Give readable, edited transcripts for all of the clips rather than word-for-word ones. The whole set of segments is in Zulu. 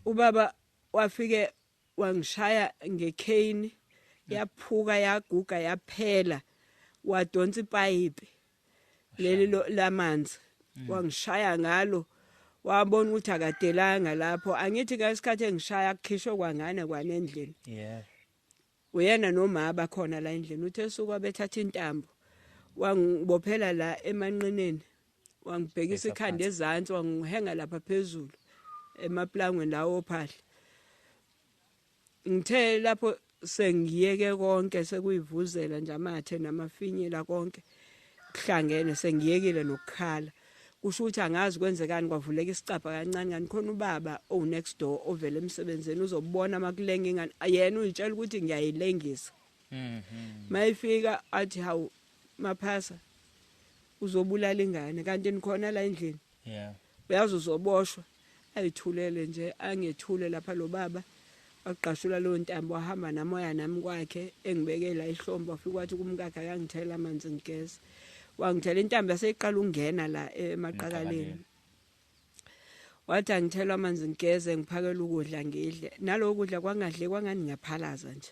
Ubaba wafike wangishaya ngekheni, yaphuka yaguga yaphela, wadonsa ipayipi leli lamanzi, wangishaya ngalo. Wabona ukuthi akadelanga lapho. Angithi ngesikhathi engishaya kukhishwe kwangane kwanendlini. Uyena noma abakhona la endlini. Uthe suka bethatha intambo wangibophela la emanqineni, wangibhekisa ikhanda ezantsi, wangihenga lapha phezulu emaplangweni lawo ophahla. Ngithe lapho sengiyeke konke, sekuyivuzela nje amathe namafinyela konke kuhlangene, sengiyekile nokukhala. Kusho ukuthi angazi kwenzekani, kwavuleka isicabha kancane kanti khona ubaba owu next door ovela emsebenzini uzobona makulenga ingane. Yena uyitshela ukuthi ngiyayilengisa. Mayifika athi hawu Maphasa uzobulala ingane kanti nikhona la endlini. Uyazi uzoboshwa. Ayithulele nje, angethule lapha lo baba. Wagqashula leyo ntambo wahamba namoya nami kwakhe, engibekela ihlombe. Wafika wathi kumkakhe akangithela amanzi ngigeze. Wangithela intambo yaseyiqala ukungena la emaqakaleni. Wathi angithelwa amanzi ngigeze, ngiphakele ukudla ngidle. Naloko kudla kwangadle kwangani ngiyaphalaza nje.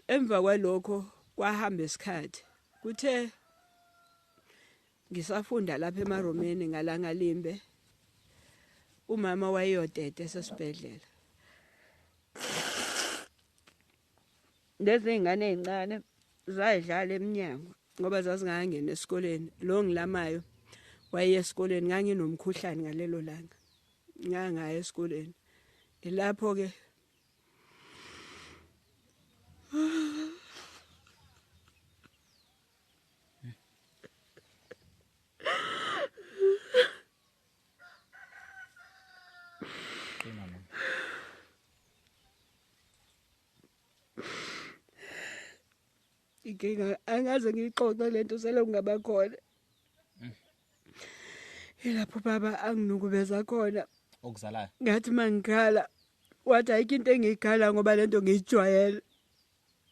Emva kwalokho kwahamba isikhathi. Kuthe ngisafunda lapha eMaromeni ngalangalimbe, umama wayeyoteta esesibhedlela. Lezi zingane ezincane zayidlala eminyango ngoba zazingangena esikoleni. Lo ngilamayo waye esikoleni, nganginomkhuhlane ngalelo langa. Ngangaya esikoleni. Ilapho ke Qina mama. Inkinga angaze ngiyixoxe lento sele kungaba khona. Ilapho baba anginukubeza khona. Okuzalayo. Ngathi mangikhala wathi ayikho into engiyikhala ngoba lento ngiyijwayele.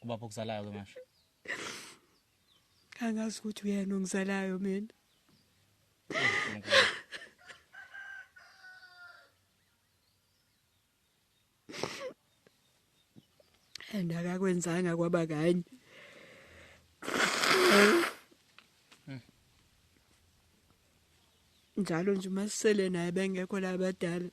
Ubaba okuzalayo ke manje. Angazi ukuthi uyena ongizalayo mina. And akakwenzanga kwaba kanye. Njalo nje uma sisele naye bengekho la abadala.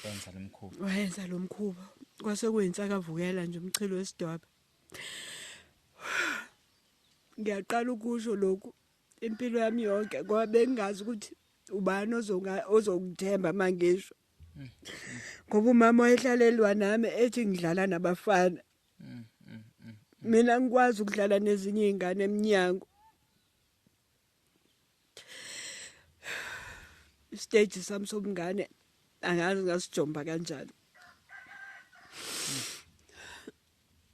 Wenza lo mkhuba. Wayenza lo mkhuba. Kwase kuyinsakavukela nje umchilo wesidwaba. Ngiyaqala ukusho lokhu impilo yami yonke ngoba bengingazi ukuthi ubani ozongithemba mangisho. Ngoba umama wayehlalelwa nami ethi ngidlala nabafana. Mina ngikwazi ukudlala nezinye izingane eminyango. Stage sami sobungane angazi ngasijomba kanjani.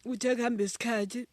Uthe kuhamba isikhathi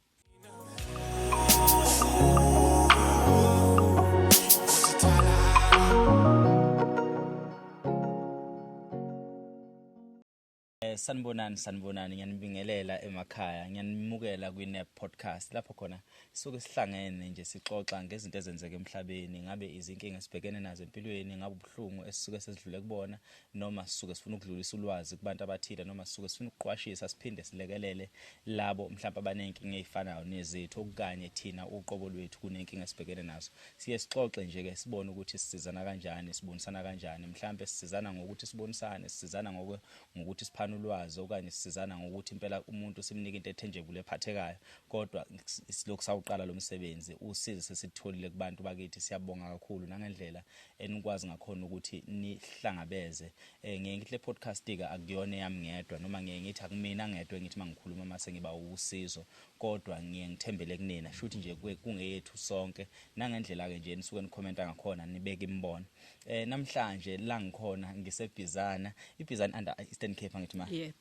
Sanibonani, sanibonani, ngiyanibingelela emakhaya, ngiyanimukela kwi-NAP podcast lapho khona sisuke sihlangene nje sixoxa ngezinto ezenzeka emhlabeni, ngabe izinkinga esibhekene nazo empilweni, ngabe ubuhlungu esisuke sesidlule kubona, noma sisuke sifuna ukudlulisa ulwazi kubantu abathile, noma sisuke sifuna ukuqwashisa siphinde silekelele labo mhlawumbe abaney'nkinga ey'fanayo nezethu, okanye thina uqobo lwethu kunenkinga esibhekene nazo. Siye sixoxe nje ke sibone ukuthi sisizana kanjani, sibonisana kanjani, mhlawumbe sisizana ngokuthi sibonisane, sisizana ngokuthi siphane ulwazi, okanye sisizana ngokuthi impela umuntu simnike into ethenjebule ephathekayo. Kodwa silokhu sawuqala lo msebenzi, usizo sesitholile kubantu bakithi, siyabonga kakhulu nangendlela enikwazi ngakhona ukuthi nihlangabeze. Ngiye ngithi le podcast ke akuyona eyami ngedwa, noma ngiye ngithi akumina ngedwa engithi mangikhuluma mase ngiba usizo, kodwa ngiye ngithembele kunina, shuthi nje kungeyethu sonke, nangendlela ke nje nisuke nikhomenta ngakhona nibeke imibono. Namhlanje la ngikhona ngiseBhizana, iBhizana under Eastern Cape angithi ma. Yebo.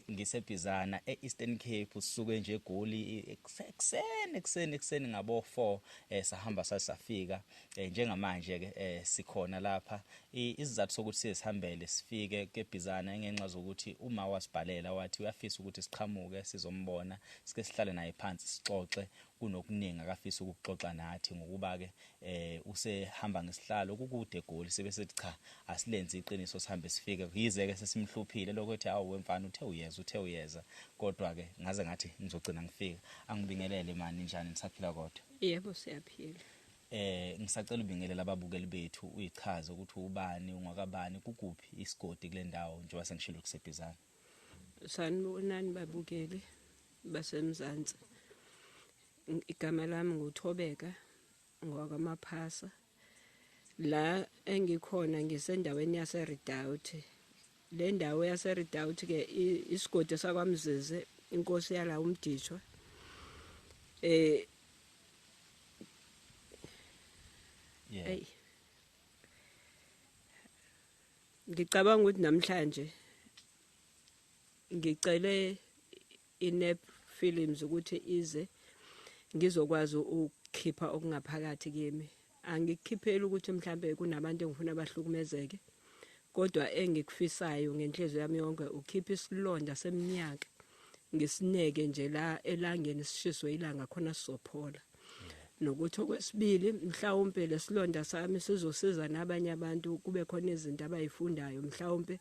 NgiseBhizana e-Eastern Cape, sisuke nje eGoli ekuseni ekuseni ekuseni ngabo 4, sahamba sasafika. Njengamanje ke sikhona lapha. Isizathu sokuthi siye sihambele sifike keBhizana ngenxa zokuthi uma wasibhalela wathi uyafisa ukuthi siqhamuke sizombona, sike sihlale naye phansi sixoxe, kunokuningi akafisa ukuxoxa nathi ngokuba ke usehamba ngesihlalo kukude eGoli. Sibe sithi cha, asilenze iqiniso sihambe sifike, yize ke sesimhluphile lokho ethi awu wemfana uthe uyeza, uthe uyeza, kodwa ke ngaze ngathi ngizogcina ngifika. Angibingelele mani, njani, nisaphila kodwa? Yebo, siyaphila. Ngisacela ubingelela ababukeli bethu, uyichaze ukuthi ubani, ungakabani, kukuphi isigodi kule ndawo njengoba sengishilo kuseBhizana. Sanibonani babukeli baseMzansi. Igama lami nguThobeka ngwakwaMaphasa. La engikhona ngisendaweni yaseRedoubt. Le ndawo yaseRedoubt ke isigodi sakwaMzizi, inkosi yala uMditshwa. Hey. Ngicabanga ukuthi namhlanje ngicele iNep Films ukuthi ize ngizokwazi ukukhipha okungaphakathi kimi. Angikukhipheli ukuthi mhlambe kunabantu engifuna bahlukumezeke, kodwa engikufisayo ngenhliziyo yami yonke ukhipha isilonda seminyaka ngisineke nje la elangeni, sishiswe ilanga khona sizophola. Nokuthi okwesibili mhlawumbe lesilonda sami sizosiza nabanye abantu, kube khona izinto abayifundayo, mhlawumbe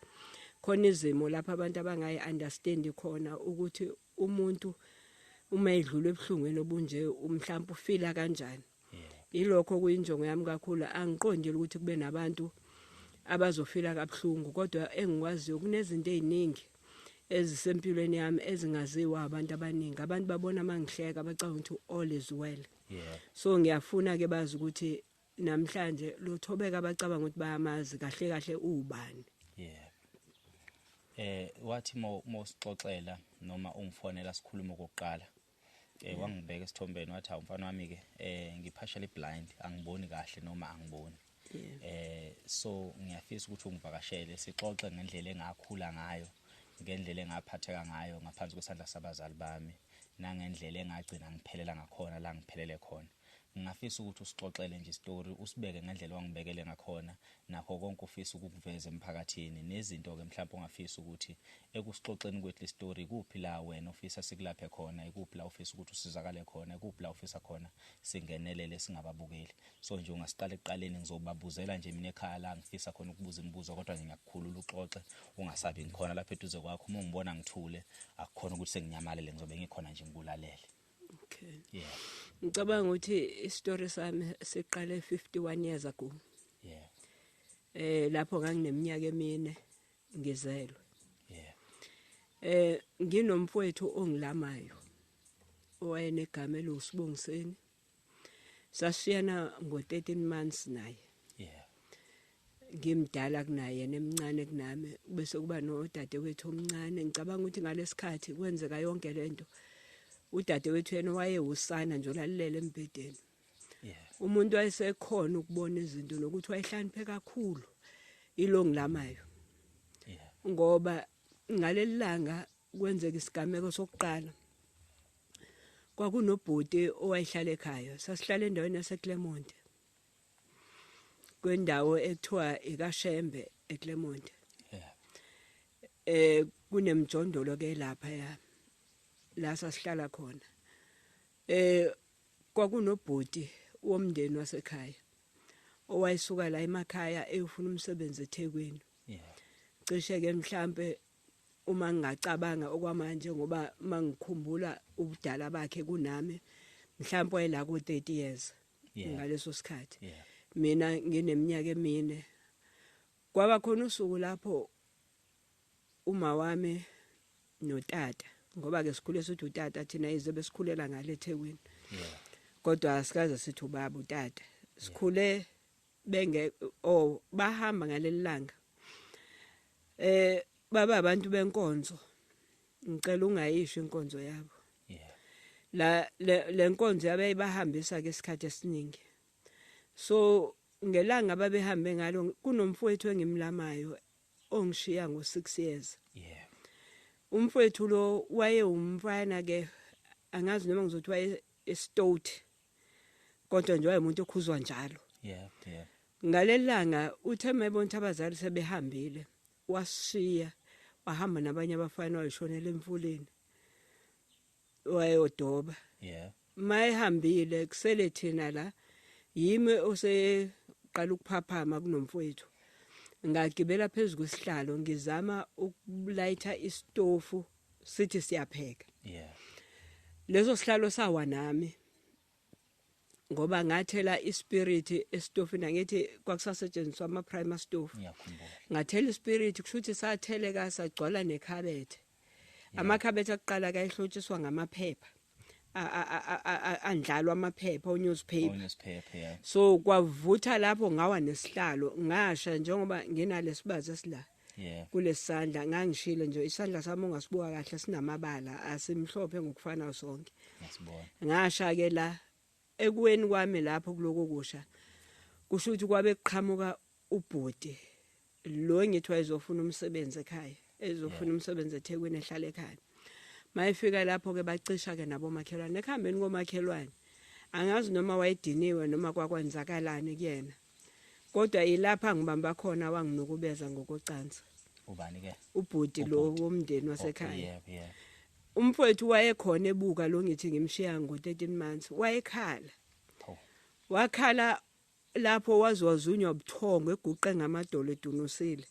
khona izimo lapho abantu abangayi understand khona ukuthi umuntu uma edlula ebuhlungwini obunje mhlawumbe ufila kanjani. Ilokho kuyinjongo yami kakhulu. Angiqondile ukuthi kube nabantu abazofila kabuhlungu, kodwa engikwaziyo kunezinto eziningi ezisempilweni yami ezingaziwa abantu abaningi. Abantu babona mangihleka bacabanga ukuthi all is well. So ngiyafuna ke bazi ukuthi namhlanje lo Thobeka abacabanga ukuthi bayamazi kahle kahle ubani. Wathi mosixoxela noma ungifonela sikhuluma okokuqala, wangibeka esithombeni wathi awu mfana wami ke ngi-partially blind, angiboni kahle noma angiboni. So ngiyafisa ukuthi ungivakashele sixoxe ngendlela engakhula ngayo, ngendlela engaphatheka ngayo ngaphansi kwesandla sabazali bami, nangendlela engagcina ngiphelela ngakhona la ngiphelele khona. Ngingafisa ukuthi usixoxele nje story, usibeke ngendlela wangibekele ngakhona, nakho konke ufisa ukukuveza emphakathini, nezinto ke mhlawumbe ongafisa ukuthi ekusixoxeni kwethu le story kuphi la wena ufisa sikulaphe khona, ikuphi la ufisa ukuthi usizakale khona, ikuphi la ufisa khona singenelele singababukeli. So nje ungasiqala ekuqaleni, ngizobabuzela nje mina ekhaya la ngifisa khona ukubuza imibuzo, kodwa ngiyakukhulula uxoxe ungasabi, ngikhona lapha eduze kwakho. Uma ungibona ngithule akukhona ukuthi senginyamalele, ngizobe ngikhona nje ngikulalele. Okay. Ngicabanga ukuthi isitori sami siqale 51 years ago. Lapho ngangineminyaka emine ngizelwe. Nginomfowethu ongilamayo owayenegama elusibongiseni. Sashiyana ngo-13 months naye. Ngimdala kunaye, yena emncane kunami, bese kuba nodadewethu omncane. Ngicabanga ukuthi ngalesikhathi kwenzeka yonke lento, udadewethu yena wayewusana nje olalele embhedeni. Umuntu wayesekhona ukubona izinto nokuthi wayehlakaniphe kakhulu ilo ngilamayo. Ngoba ngaleli langa kwenzeka isigameko sokuqala, kwakunobhuti owayehlala ekhaya. Sasihlala endaweni yaseClermont, kwendawo ekuthiwa iKaShembe eClermont. Kunemjondolo ke lapha ya la sasihlala khona. Kwakunobhuti womndeni wasekhaya owayesuka la emakhaya eyofuna umsebenzi eThekwini. Cishe ke mhlambe uma ngingacabanga okwamanje, ngoba mangikhumbula ubudala bakhe kunami, mhlambe wayela ku 30 years ngaleso sikhathi. Mina ngineminyaka emine. Kwaba khona usuku lapho uma wami notata, ngoba ke sikhule sithi utata thina yize besikhulela ngale eThekwini. Kodwa asikaze sithi ubaba utata. Sikhule benge oh bahamba ngaleli langa. Baba abantu benkonzo. Ngicela ungayisho inkonzo yabo. La le nkonzo yabe ibahambisa ke isikhathi esiningi. So ngelanga babehambe ngalo kunomfowethu engimlamayo ongishiya ngo6 years. Umfowethu lo waye umfana ke, angazi noma ngizothi waye estout, kodwa nje wayemuntu okhuzwa njalo. Ngalelanga uthe mayebona ukuthi abazali sebehambile, wasishiya wahamba nabanye abafana, wayishonela emfuleni wayodoba. Mayehambile kusele thina la, yimi oseqala ukuphaphama kunomfowethu. Ngagibela phezu kwesihlalo ngizama ukulayitha isitofu, sithi siyapheka. Leso sihlalo sawa nami ngoba ngathela ispirit esitofini, angithi kwakusasetshenziswa ama primer stove. Ngiyakhumbula. Ngathela ispirit, kusho ukuthi satheleka sagcwala nekhabethe. Amakhabethe akuqala kayihlotshiswa ngamaphepha, andlalwa amaphepha, o-newspaper. O-newspaper, yeah. So kwavutha lapho, ngawa nesihlalo, ngasha njengoba nginalesibazi esila kulesandla. Ngangishilo nje isandla sami ungasibuka kahle sinamabala, asimhlophe ngokufana sonke. Ngiyasibona. Ngasha ke la ekuweni kwami lapho kuloko kusha, kusho ukuthi kwabe kuqhamuka ubhuti lo ngithi wayezofuna umsebenzi ekhaya, ezofuna umsebenzi eThekwini, ehlala ekhaya. Mayefika lapho ke bacisha ke nabo makhelwane. Ekuhambeni komakhelwane, angazi noma wayediniwe noma kwakwenzakalani kuyena, kodwa ilapha ngibamba khona wanginukubeza ngokocansi. Ubani ke? Ubhuti lo Ubhuti. womndeni wasekhaya. Oh, yeah yeah Umfowethu wayekhona ebuka lo ngithi ngimshiya ngo-13 months, wayekhala. Wakhala lapho waze wazunywa ubuthongo, eguqe ngamadolo edunusile,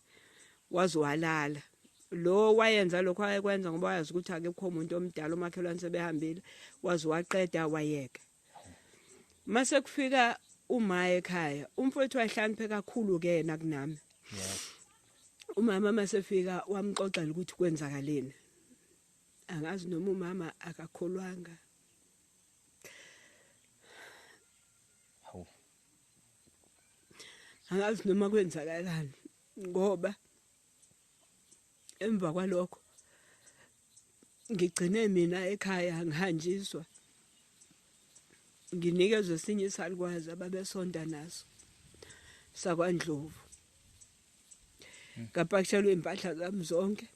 waze walala. Lo wayenza lokho ayekwenza ngoba wayazi ukuthi akekho umuntu omdala, omakhelwane sebehambile. Waze waqeda, wayeka. Mase kufika uma ekhaya, umfowethu wayehlakaniphe kakhulu ke yena kunami. Umama masefika wamxoxela ukuthi kwenzakaleni. Angazi noma umama akakholwanga. Hawu. Angazi noma kwenzakalani, ngoba emva kwalokho ngigcine mina ekhaya ngihanjiswa, nginikezwe esinye isalukwazi ababesonta naso sakwaNdlovu. Ngapakishelwa impahla zami zonke,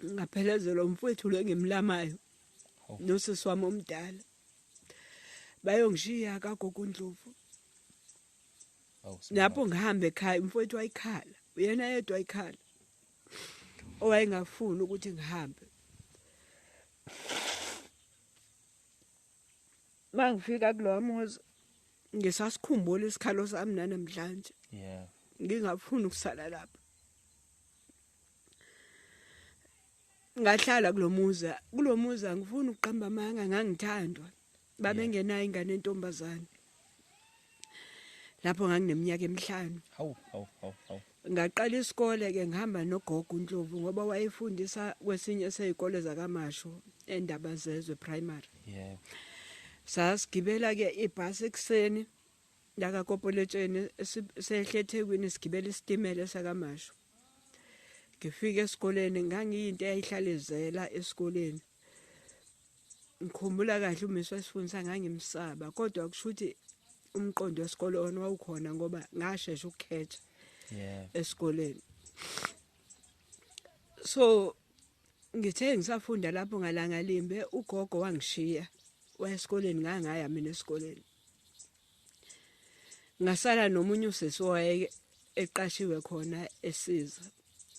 ngaphelezelwa umfowethu lo engimlamayo nosisi wami omdala, bayongishiya kagogo Ndlovu. Lapho ngihamba ekhaya, umfowethu wayikhala, uyena yedwa wayikhala owayengafuni ukuthi ngihambe. Mangifika kulowa muzi ngisasikhumbula isikhalo sami nanamhlanje. Ngingafuni ukusala lapha. Ngahlala kulomuzi, kulomuzi angifuni ukuqamba amanga, ngangithandwa. Babengenayo ingane entombazane. Lapho ngangineminyaka emihlanu. Hawu, hawu, hawu, hawu. Ngaqala isikole ke ngihamba nogogo uNdlovu ngoba wayefundisa kwesinye sezikole zakaMashu endaba zezwe primary. Sasigibela ke ibhasi ekuseni la kaKopoletsheni, sehle eThekwini, sigibela isitimela sakaMashu. Ngifika esikoleni, ngangiyinto eyayihlalezela esikoleni. Ngikhumbula kahle umisi wasifundisa ngangimsaba, kodwa kusho ukuthi umqondo wesikole wona wawukhona ngoba ngashesha ukukhetha esikoleni. So ngithe ngisafunda lapho, ngalanga limbe ugogo wangishiya wayesikoleni, ngangaya mina esikoleni. Ngasala nomunye usisi owaye eqashiwe khona esiza.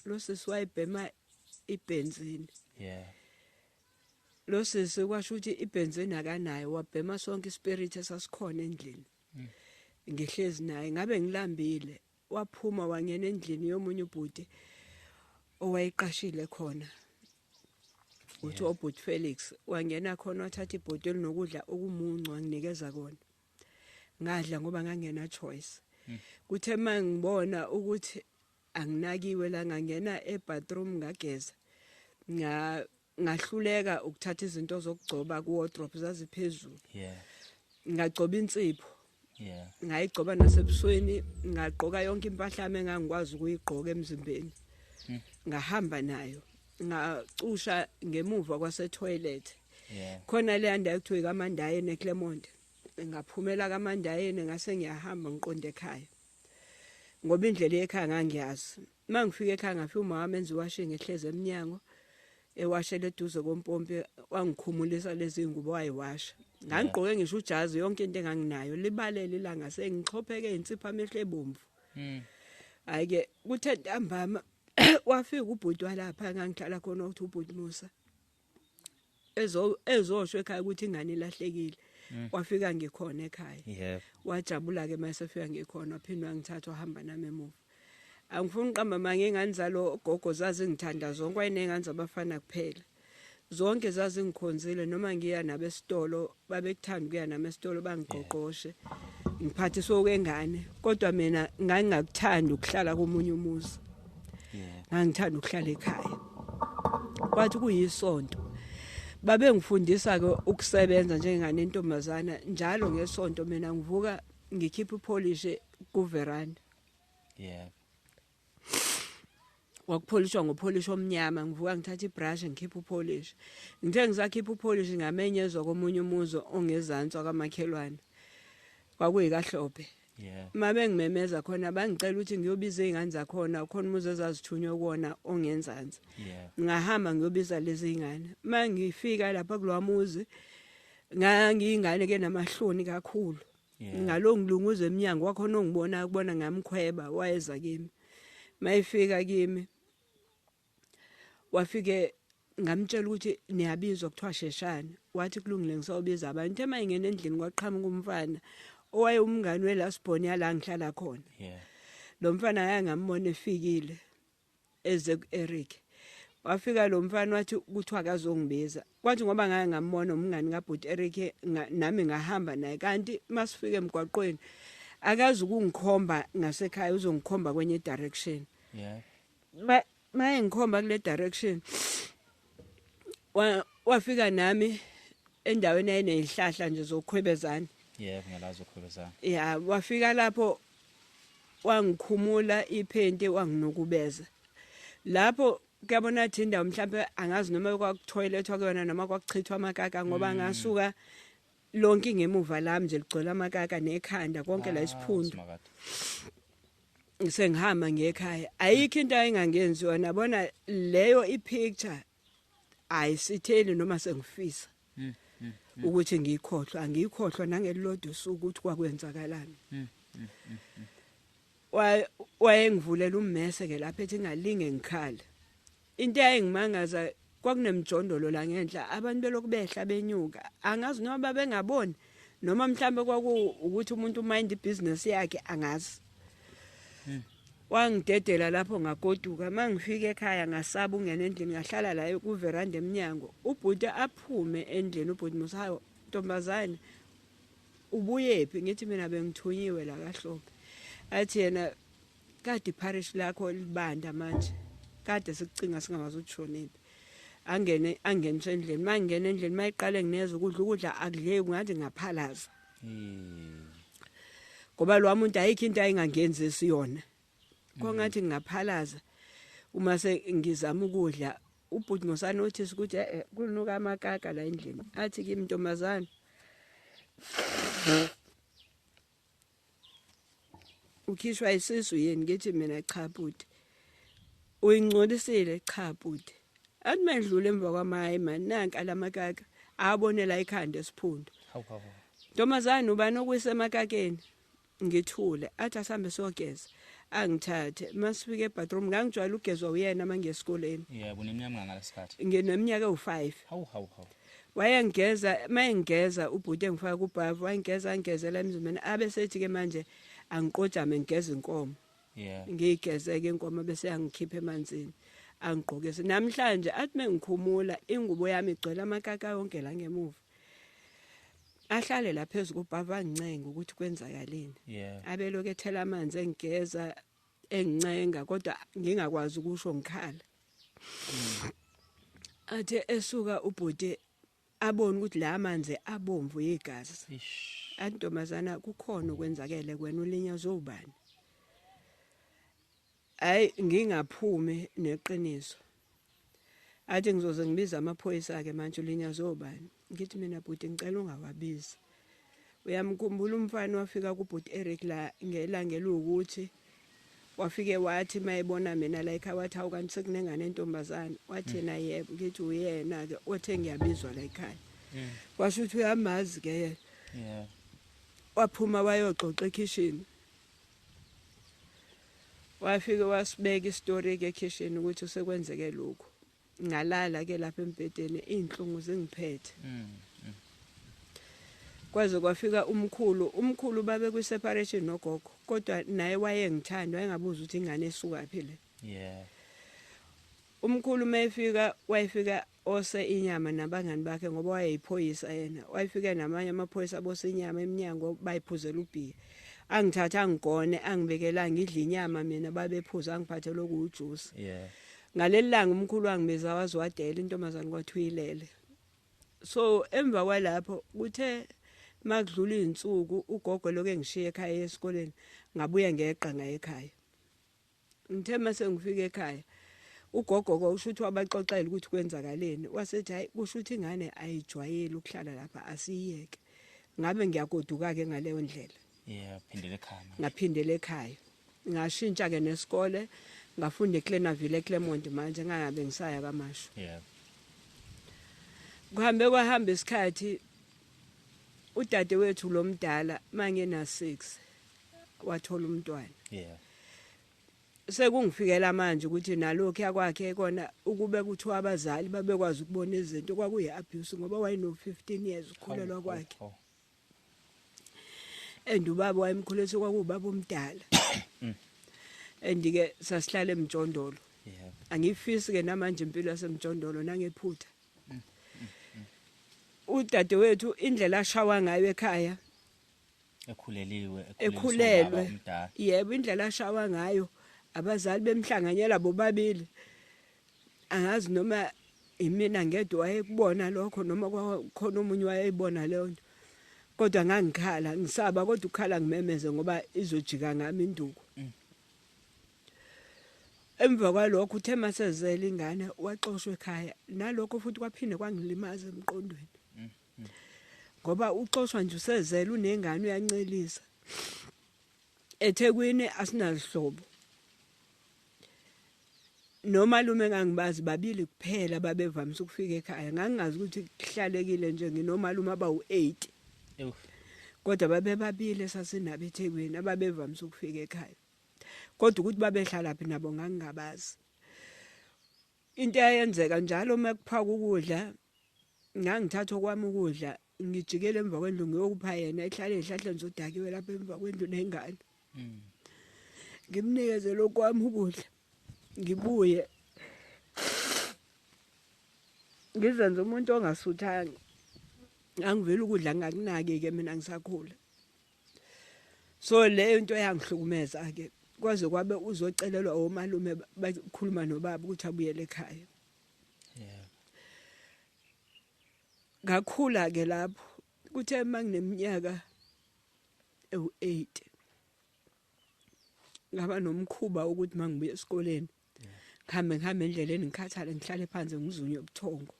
Lo sisi wayebhema ibhenzini. Lo sisi kwasho ukuthi ibhenzini akanayo, wabhema sonke ispirit esasikhona endlini. Ngihlezi naye, ngabe ngilambile, waphuma wangena endlini yomunye ubhuti owayeqashile khona. Uthi ubhuti Felix wangena khona, wathatha ibhodi elinokudla okumuncu, wanginikeza kona. Ngadla ngoba ngangena choice. Kuthe mangibona ukuthi anginakiwe la, ngangena ebathroom ngageza. Ngahluleka ukuthatha izinto zokugcoba ku wardrobe, zaziphezulu. Ngagcoba insipho. Ngayigcoba nasebusweni, ngagqoka yonke impahla yami engangikwazi ukuyigqoka emzimbeni. Ngahamba nayo, ngacusha ngemuva kwase toilet. Khona le ndawo ekuthiwa kaMandayeni eClermont. Ngaphumela kaMandayeni, ngase ngiyahamba ngiqonde ekhaya. Ngoba indlela ekhaya ngangiyazi. Mangifika ekhaya ngafika umama enza washing ehleze eminyango. Ewashele eduze kompompi, wangikhumulisa lezi ngubo wayiwasha. Ngangigqoke ngisho ujazi, yonke into enganginayo, libalele ilanga, sengixhopheke insipho, amehlo ebomvu. Hayi ke, kuthe ntambama wafika ubhuti walapha ngangihlala khona, ukuthi ubhuti Musa ezosho ekhaya ukuthi ingane ilahlekile. Wafika ngikhona ekhaya. Wajabula ke mase fika ngikhona, waphinda wangithatha wahamba nami emuva. Angifuni uqamba manje, ingane zalo gogo zazingithanda zonke, wayenengane zabafana kuphela. Zonke zazingikhonzile, noma ngiya nabesitolo babekuthanda ukuya nami esitolo, bangiqoqoshe, ngiphathiswe okwengane, kodwa mina ngangingakuthandi ukuhlala komunye umuzi. Ngangithanda ukuhlala ekhaya. Kwathi kuyisonto, babengifundisa ke ukusebenza njengengane entombazana. Njalo ngesonto mina ngivuka ngikhipha ipolish kuveranda. Kwakupholishwa ngopolish omnyama. Ngivuka ngithatha ibrush, ngikhipha upolish. Ngithe ngisakhipha upolish, ngamenyezwa komunye umuzi ongezansi wakamakhelwane, kwakuyikaHlophe. Uma bengimemeza khona, bangicela ukuthi ngiyobiza iy'ngane zakhona, khona umuzi ezazithunywe kuwona ongenzansi. Ngahamba ngiyobiza lezi ngane. Uma ngifika lapha kulowa muzi, ngangiyingane ke namahloni kakhulu. Ngalo ngilunguza eminyango wakhona, ongibona kubona ngamkhweba, wayeza kimi. Mayifika kimi, wafike ngamtshela ukuthi niyabizwa, kuthiwa sheshane. Wathi kulungile, ngisawubiza abantu. Uthe mayingena endlini, kwaqhamuka umfana owaye umngani we-last born yala ngihlala khona. Lo mfana ngake ngambona efikile eze ku-Eric. Wafika lo mfana wathi kuthiwa akazongibiza. Kwathi ngoba ngake ngambona umngani kabhuti Eric, nami ngahamba naye. Kanti masifika emgwaqweni, akazi ukungikhomba ngasekhaya, uzongikhomba kwenye direction. Maye ngikhomba kule direction, wafika nami endaweni ayenezihlahla nje zokukhwebezana. Yebo, ngiyalazi ukhwebezana. Ya, wafika lapho wangikhumula iphenti, wanginukubeza lapho. Kuyabona athi indawo mhlambe angazi noma kwakuthoyiletwa kuyona noma kwakuchithwa amakaka, ngoba ngasuka lonke ingemuva lami nje ligcwele amakaka, nekhanda konke la, isiphundu. Simakade. Sengihamba ngekhaya, ayikho into ayingangenziwa. Nabona leyo ipicture ayisitheli, noma sengifisa ukuthi ngiyikhohlwa, angiyikhohlwa nangelilodwa usuku ukuthi kwakwenzakalani. Wayengivulela ummese ke lapha, ethi ngalinge ngikhala. Into eyayingimangaza, kwakunemjondolo la ngenhla, abantu belokhu behla benyuka. Angazi noma babengaboni noma mhlambe kwaku ukuthi umuntu mind ibusiness yakhe, angazi. Wangidedela lapho, ngagoduka. Mangifika ekhaya, ngasaba ungena endlini, ngahlala la kuveranda eminyango. Ubhuti aphume endlini, ubhuti Musayo, "Ntombazane, ubuyephi?" Ngithi mina bengithunyiwe la kaHlophe. Athi yena, "Kade iparish lakho libanda manje, kade sikucinga singawazi ukushonephi." Angene, angeniswe endlini. Mangena endlini, mayiqale ngineza ukudla, ukudla akudleki, ngathi ngaphalaza. Ngoba lo muntu ayikho into ayingangenzisi yona, kwangathi ngingaphalaza. Uma sengizama ukudla, ubhuti Musa notice ukuthi kunuka amakaka la endlini. Athi kimi, "Ntombazane, ukhishwa isisu yini?" Ngithi mina, "Cha bhuti." "Uyingcolisile?" "Cha bhuti." Athi mendlula emva kwamayi, man, nanka lamakaka abonela ikhanda esiphundu. Hawu hawu. "Ntombazane, ubani okuyise emakakeni?" Ngithule. Athi asambe sogeza, angithathe. Masifike ebathroom, ngangijwayele ukugezwa uyena mangiye esikoleni. Yebo, uneminyaka ngalesikhathi? Ngineminyaka ewu5. Hawu hawu hawu. Wayengigeza, mayengigeza ubhuti engifaka kubhavu, wayengigeza, angigezela emzimbeni, abe sethi ke manje angiqojame ngigeza inkomo. Ngiyigeze ke inkomo, bese yangikhipha emanzini, angigqokise. Namhlanje athi mengikhumula ingubo yami, igcwele amakaka yonke la ngemuva. Ahlale la phezulu kubhava, angincenga ukuthi kwenzakaleni. Abelokhu ethela amanzi, engigeza, engincenga, kodwa ngingakwazi ukusho, ngikhala. Athe esuka ubhuti, abone ukuthi la manzi abomvu igazi. Ish. Athi, "Ntombazana, kukhona okwenzakele kwena, ulinyazwe ubani?" Hayi, ngingaphumi neqiniso. Athi, "Ngizoze ngibiza amaphoyisa ke manje, ulinyazwe ubani?" Ngithi mina, "Bhuti, ngicela ungawabizi. Uyamkhumbula umfana wafika kubhuti Eric la ngelanga elukuthi Wafike wathi mayebona mina la ekhaya, wathi, "Hawu, kanti sekunengane entombazane?" Wathi yena, "Yebo." Ngithi, "Uyena-ke othe ngiyabizwa la ekhaya." Washo ukuthi uyamazi-ke yena. Waphuma wayoxoxa ekhishini, wafike wasibeka isitori-ke ekhishini ukuthi sekwenzeke lokhu. Ngalala-ke lapha embhedeni, iy'nhlungu zingiphethe. Kwaze kwafika umkhulu. Umkhulu babe kwi-separation nogogo, kodwa naye wayengithanda, wayengabuza ukuthi ingane esukaphi le. Umkhulu mayefika, wayefika ose inyama nabangani bakhe, ngoba wayeyiphoyisa yena. Wayefika namanye amaphoyisa, abose inyama eminyango, bayiphuzela ubhiya. Angithatha, angigone, angibekela, ngidla inyama mina, babephuza, angiphathele okuwujuice. Ngaleli langa umkhulu wangibiza, waze wadela intombazane, kwathi uyilele. So emva kwalapho, kuthe makudlula izinsuku, ugogo lokho engishiye ekhaya esikoleni, ngabuya ngeqa ngaye ekhaya. Ngithe mase ngifika ekhaya, ugogo kusho ukuthi wabaxoxela ukuthi kwenzakaleni, wasethi, "Hayi, kusho ukuthi ingane ayijwayeli ukuhlala lapha, asiyiyeke." Ngabe ngiyagoduka ke ngaleyo ndlela. Yeah, phindele ekhaya manje. Ngaphindela ekhaya, ngashintsha ke nesikole, ngafunda eClenaville, eClermont manje, ngangabe ngisaya KwaMashu. Kuhambe kwahamba isikhathi, udadewethu lo mdala mangena 6 wathola umntwana. Sekungifikela manje ukuthi nalokhu yakwakhe kona ukube kuthiwa abazali babekwazi ukubona izinto, kwakuyi abuse, ngoba wayeno 15 years ukukhulelwa kwakhe. And ubaba wayemkhulisa, kwakuwubaba omdala, and ke sasihlala emjondolo. Angifisi ke namanje impilo yasemjondolo nangephutha. Udadewethu, indlela ashawa ngayo ekhaya, ekhuleliwe? Ekhulelwe. Umdala. Yebo, indlela ashawa ngayo, abazali bemhlanganyela bobabili, angazi noma imina ngedwa wayekubona lokho noma kwakhona omunye wayeyibona leyo nto, kodwa ngangikhala, ngisaba kodwa ukukhala ngimemeze, ngoba izojika ngami induku. Emva kwalokho, uthe masezele ingane, waxoshwa ekhaya. Nalokho futhi kwaphinde kwangilimaza emqondweni, ngoba uxoshwa nje usezele, unengane, uyancelisa. EThekwini asinazihlobo, nomalume engangibazi babili kuphela babevamise ukufika ekhaya. Ngangingazi ukuthi kuhlalekile nje nginomalume abawu-8, Ewu. kodwa babebabili esasinabo eThekwini ababevamise ukufika ekhaya, kodwa ukuthi babehlala phi nabo ngangingabazi. Into eyayenzeka njalo uma kuphaka ukudla, ngangithatha okwami ukudla, ngijikele emva kwendlu, ngiyokupha yena ehlale ey'hlahleni zodakiwe lapha emva kwendlu nengane. Ngimnikeze lokwami ukudla, ngibuye ngizenze umuntu ongasuthanga. Angiveli ukudla, ngakunaki-ke mina ngisakhula. So leyo into yangihlukumeza-ke, kwaze kwabe uzocelelwa omalume, bakhuluma nobaba ukuthi abuyele ekhaya. Ngakhula-ke lapho. Kuthe uma ngineminyaka ewu-8, ngaba nomkhuba ukuthi uma ngibuya esikoleni, ngihambe endleleni, ngikhathale, ngihlale phansi, ngizunywe ubuthongo,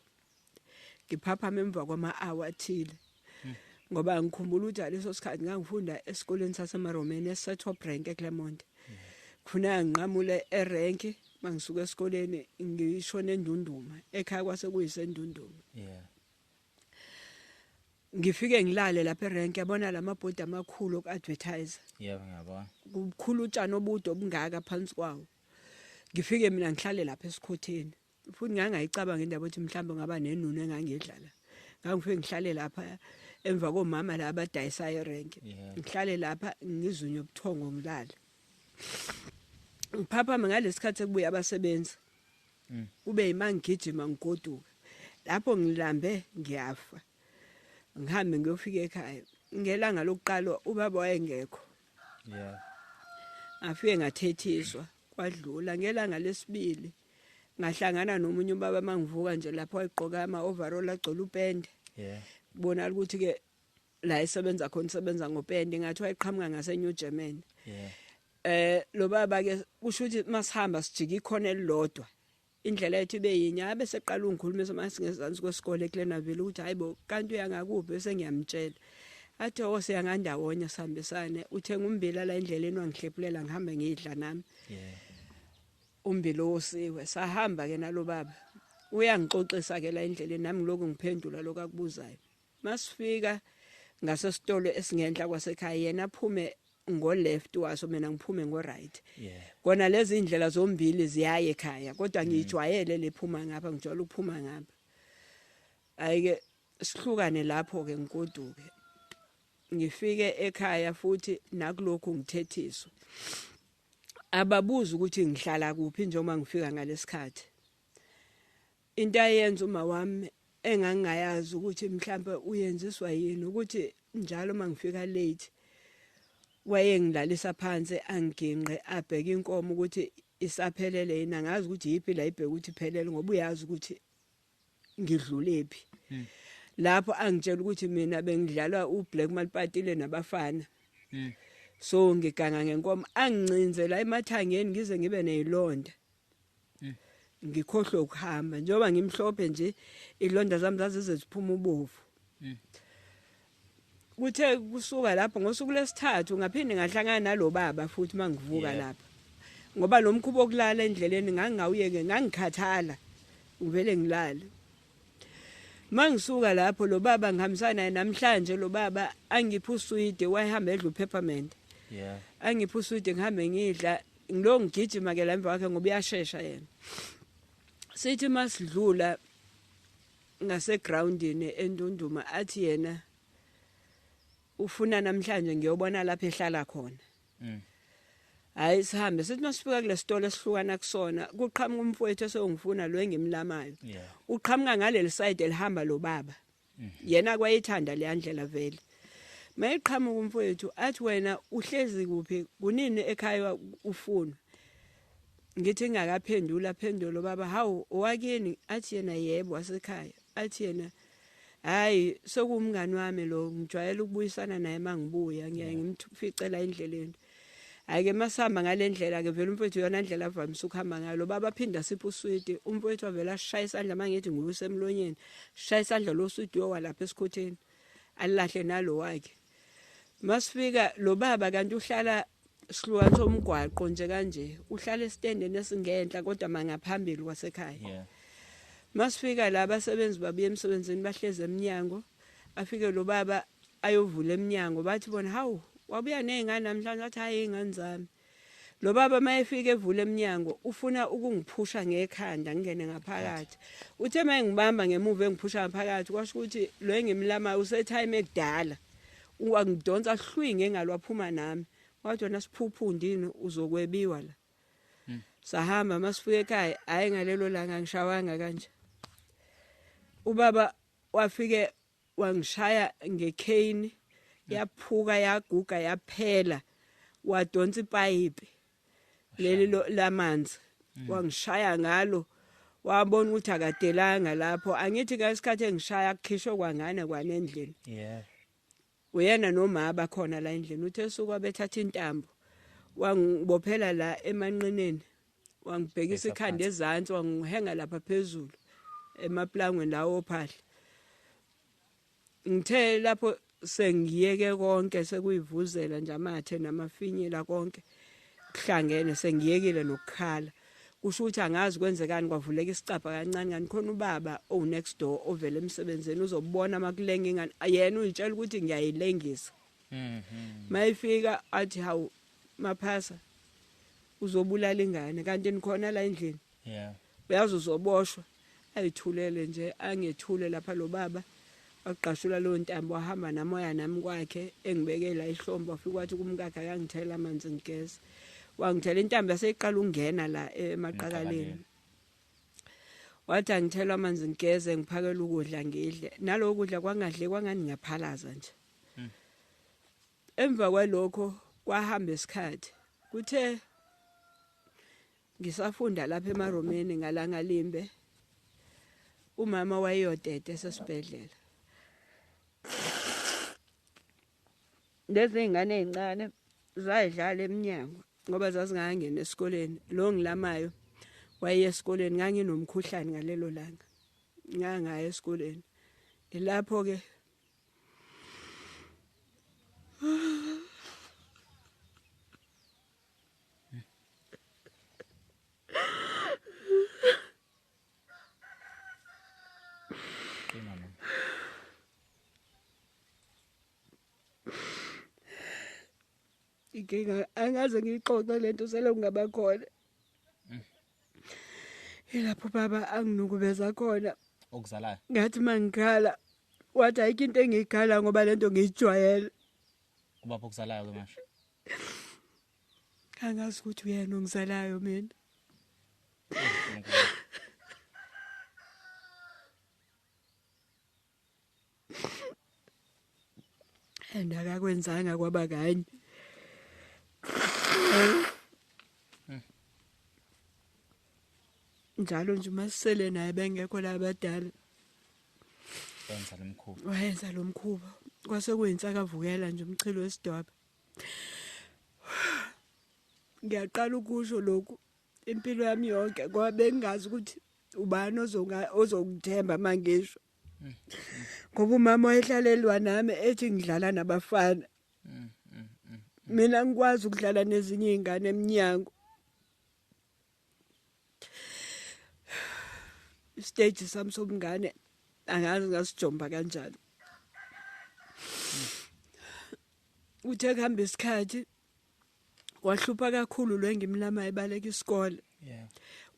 ngiphaphama emva kwama-hour athile, ngoba ngikhumbula ukuthi ngaleso sikhathi ngangifunda esikoleni saseMaromeni esise-Top Rank eClermont. Kufuneka nginqamule erenki mangisuka esikoleni, ngishone eNdunduma. Ekhaya kwase kuyiseNdunduma. Ngifike ngilale lapha erenki, yabona lamabhodi amakhulu oku-advertise? Yebo, ngiyabona. Kukhulu, utshani obude obungaka phansi kwawo. Ngifike mina ngihlale lapha esikhotheni, futhi ngangayicabanga indaba ukuthi mhlawumbe ngaba nenunu engangidlala. Ngangifike ngihlale lapha emva komama la abadayisayo erenki. Ngihlale lapha, ngizunywe ubuthongo, ngilale, ngiphaphame ngalesikhathi sekubuya abasebenzi. Kube yima ngigijima ngigoduka lapho, ngilambe ngiyafa. Ngihambe ngiyofika ekhaya ngelanga lokuqala, ubaba wayengekho. Ngafike ngathethiswa, kwadlula. Ngelanga lesibili ngahlangana nomunye ubaba mangivuka nje lapho, wayegqoka ama-overall agcwele upende. Kubonakala ukuthi ke la esebenza khona usebenza ngopende, ngathi wayeqhamuka ngase-New Germany. Lo baba ke, kusho ukuthi masihamba sijika ikhona elilodwa, indlela yethu ibe yinye. Abe seqala ungikhulumisa masingezansi kwesikole eClenaville ukuthi, "Hayibo, kanti uyangakuphi?" Bese ngiyamtshela. Athi oh siyangandawonye sihambisane. Uthenga umbila la endleleni wangihlephulela ngihambe ngidla nami. Yeah. Umbila osiwe. Sahamba ke nalo baba. Uyangixoxisa ke la endleleni nami lokhu ngiphendula lokho akubuzayo. Masifika ngasesitolo esingenhla kwasekhaya yena aphume ngo left waso mina ngiphume ngo right. Yeah. Kona lezi indlela zombili ziyaye ekhaya kodwa ngijwayele lephuma ngapha ngijwayele ukuphuma ngapha. Ayike sihlukane lapho ke ngigoduke. Ngifike ekhaya futhi nakulokhu ngithethiswa. Ababuza ukuthi ngihlala kuphi njengoba ngifika ngalesikhathi. Into ayenza uma wami engangingayazi ukuthi mhlambe uyenziswa yini ukuthi njalo mangifika late wayengilalisa phansi anginqe abheke inkomo ukuthi isaphelele yini, angazi ukuthi yipi la ibheke ukuthi iphelele ngoba uyazi ukuthi ngidlulephi. Lapho angitshela ukuthi mina bengidlalwa uBlack Malipatile nabafana. So ngiganga ngenkomo angincinzela emathangeni ngize ngibe nezilonda. Ngikhohlwe ukuhamba njengoba ngimhlophe nje ilonda zami zazize ziphuma ubovu. Kuthe kusuka lapho ngosuku lesithathu ngaphinde ngahlangana nalobaba futhi mangivuka lapha. Ngoba lo mkhubo okulala endleleni ngangingawuyeke ngangikhathala ngivele ngilale. Mangisuka lapho lo baba ngihambisana naye namhlanje lo baba angipha uswidi wayehamba edla upeppermint. Yeah. Angipha uswidi ngihambe ngidla ngilo ngigijima ke la emva kwakhe ngoba uyashesha yena. Sithi masidlula ngase groundini eNdunduma athi yena ufuna namhlanje ngiyobona lapha ehlala khona. Hayi sihambe sithi masifika kule sitolo esihlukana kusona kuqhamuka umfowethu esongifuna lo engimlamayo. Uqhamuka ngaleli side elihamba lo baba. Yena kwayithanda le ndlela vele. Mayiqhamuka umfowethu athi wena uhlezi kuphi kunini ekhaya ufuna. Ngithi ngakaphendula phendulo baba hawu owakini athi yena yebo wasekhaya. Athi yena hayi sokumngani wami lo ngijwayele ukubuyisana naye mangibuya ngiyaye ngimficela endleleni. Ayike masihamba ngalendlela ke vele umfowethu yona indlela avamise ukuhamba ngayo baba phinda sipha uswidi umfowethu avela ashaya isandla mangithi ngubuse emlonyeni shaya isandla lo swidi yowa lapha esikhotheni alilahle nalo wakhe. Masifika lo baba kanti uhlala sihlukanisa umgwaqo nje kanje uhlala esitendeni esingenhla kodwa mangaphambili kwasekhaya. Masifika la abasebenzi babuye emsebenzini bahleze eminyango afike lo baba ayovula eminyango bathi bona hawu wabuya nezingane namhlanje athi hayi ingane zami. Lo baba mayefika evula eminyango ufuna ukungiphusha ngekhanda ngingene ngaphakathi. Uthe mayengibamba ngemuva engiphusha ngaphakathi kwasho ukuthi lo engimlama usetime ekudala. Wangidonsa hlwi ngengalo waphuma nami. Wathi wena siphuphundini uzokwebiwa la. Sahamba masifika ekhaya hayi ngalelo langa ngishawanga kanje. Ubaba wafike wangishaya ngecane yaphuka yaguga yaphela wadonsa ipayipi leli lamanzi wangishaya ngalo wabona ukuthi akadelanga lapho angithi ngesikhathi engishaya kukhishwe kwangane kwanendlini. Yeah. Uyena noma bakhona la endlini uthe suka bethatha intambo wangibophela la emanqineni wangibhekisa ikhanda ezantsi wangihenga lapha phezulu emaplangweni lawo ophahla. Ngithe lapho sengiyeke konke sekuyivuzela nje amathe namafinyila konke kuhlangene sengiyekile nokukhala. Kusho ukuthi angazi kwenzekani kwavuleka isicabha kancane kanti khona ubaba owu next door ovela emsebenzini uzobona makulenga ingane yena uyitshela ukuthi ngiyayilengisa. Mayifika athi hawu maphasa uzobulala ingane kanti nikhona la endlini. Yeah. Uyazi uzoboshwa. Ayithulele nje angethule lapha lo baba waqashula lo ntambo wahamba namoya nami kwakhe engibekela ihlombe wafika wathi kumkakhe akangithela amanzi ngigeze. Wangithela intambo yaseyiqala ukungena la emaqakaleni. Wathi angithela amanzi ngigeze ngiphakela ukudla ngidle. Naloko kudla kwangadle kwangani ngiyaphalaza nje. Emva kwalokho kwahamba isikhathi. Kuthe ngisafunda lapha eMaromeni ngalanga limbe umama wayeyodede esesibhedlela. Lezi ingane ezincane zayidlala eminyango ngoba zazingangena esikoleni. Lo ngilamayo waye esikoleni nganginomkhuhlane ngalelo langa. Ngangaya esikoleni. Ilapho ke Qina mama. Inkinga angaze ngiyixoxe lento sele kungaba khona. Ilapho baba anginukubeza khona. Okuzalayo. Ngathi mangikhala wathi ayikho into engiyikhala ngoba lento ngiyijwayele. Ubaba okuzalayo ke manje. Angazi ukuthi uyena ongizalayo mina. Unkulunkulu. And akakwenzanga kwaba kanye. Njalo nje uma sisele naye bengekho la abadala Wenza lo mkhuba. Wayenza lo mkhuba. Kwase kuyinsakavukela nje umchilo wesidwaba. Ngiyaqala ukusho lokhu impilo yami yonke ngoba bengingazi ukuthi ubani ozongithemba mangisho. Ngoba umama wayehlalelwa nami ethi ngidlala nabafana. Mina ngikwazi ukudlala nezinye izingane eminyango. Stage sami sobungane angazi ngasijomba kanjani. Uthe kuhamba isikhathi wahlupha kakhulu lo engimlama ebaleka isikole.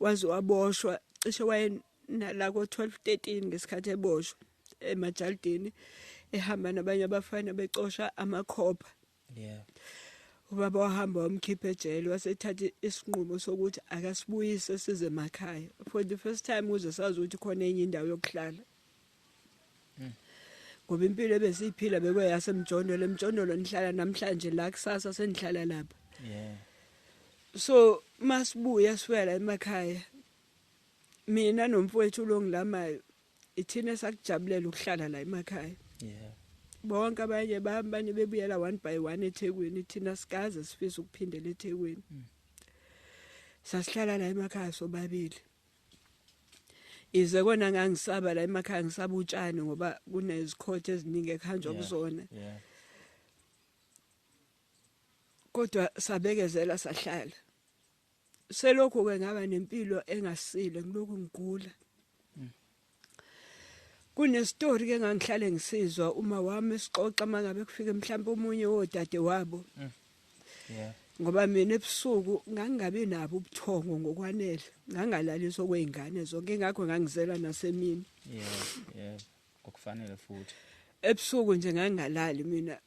Waze waboshwa cishe waye nala ko 12 13 ngesikhathi eboshwa emajaldini ehamba nabanye abafana becosha amakhopha. Ubaba wahamba wamkhipha ejele wasethatha isinqumo sokuthi akasibuyise size emakhaya. For the first time uze sazi ukuthi khona enye indawo yokuhlala. Ngoba impilo ebesiyiphila bekuyasemjondolo, emjondolo nihlala namhlanje la kusasa senihlala lapha. So masibuya siwela emakhaya. Mina nomfowethu lo ngilamayo ithina sakujabulela ukuhlala la emakhaya. Bonke abanye bami bebuyela one by one eThekwini, thina sikaze sifisa ukuphindela eThekwini. Sasihlala la emakhaya sobabili. Ize kona ngangisaba la emakhaya ngisaba utshani ngoba kunezikhotha eziningi ekuhanjwa kuzona. Kodwa sabekezela sahlala. Selokhu ke ngaba nempilo engasile ngilokhu ngigula. Kunestory ke ngangihlale ngisizwa uma wami esixoxa mangabe kufike mhlawumbe omunye wodade wabo. Ngoba mina ebusuku ngangingabi nabo ubuthongo ngokwanele, ngangalaliswa kwezingane zonke ingakho ngangizela nasemini. Ngokufanele futhi. Ebusuku nje ngangingalali mina.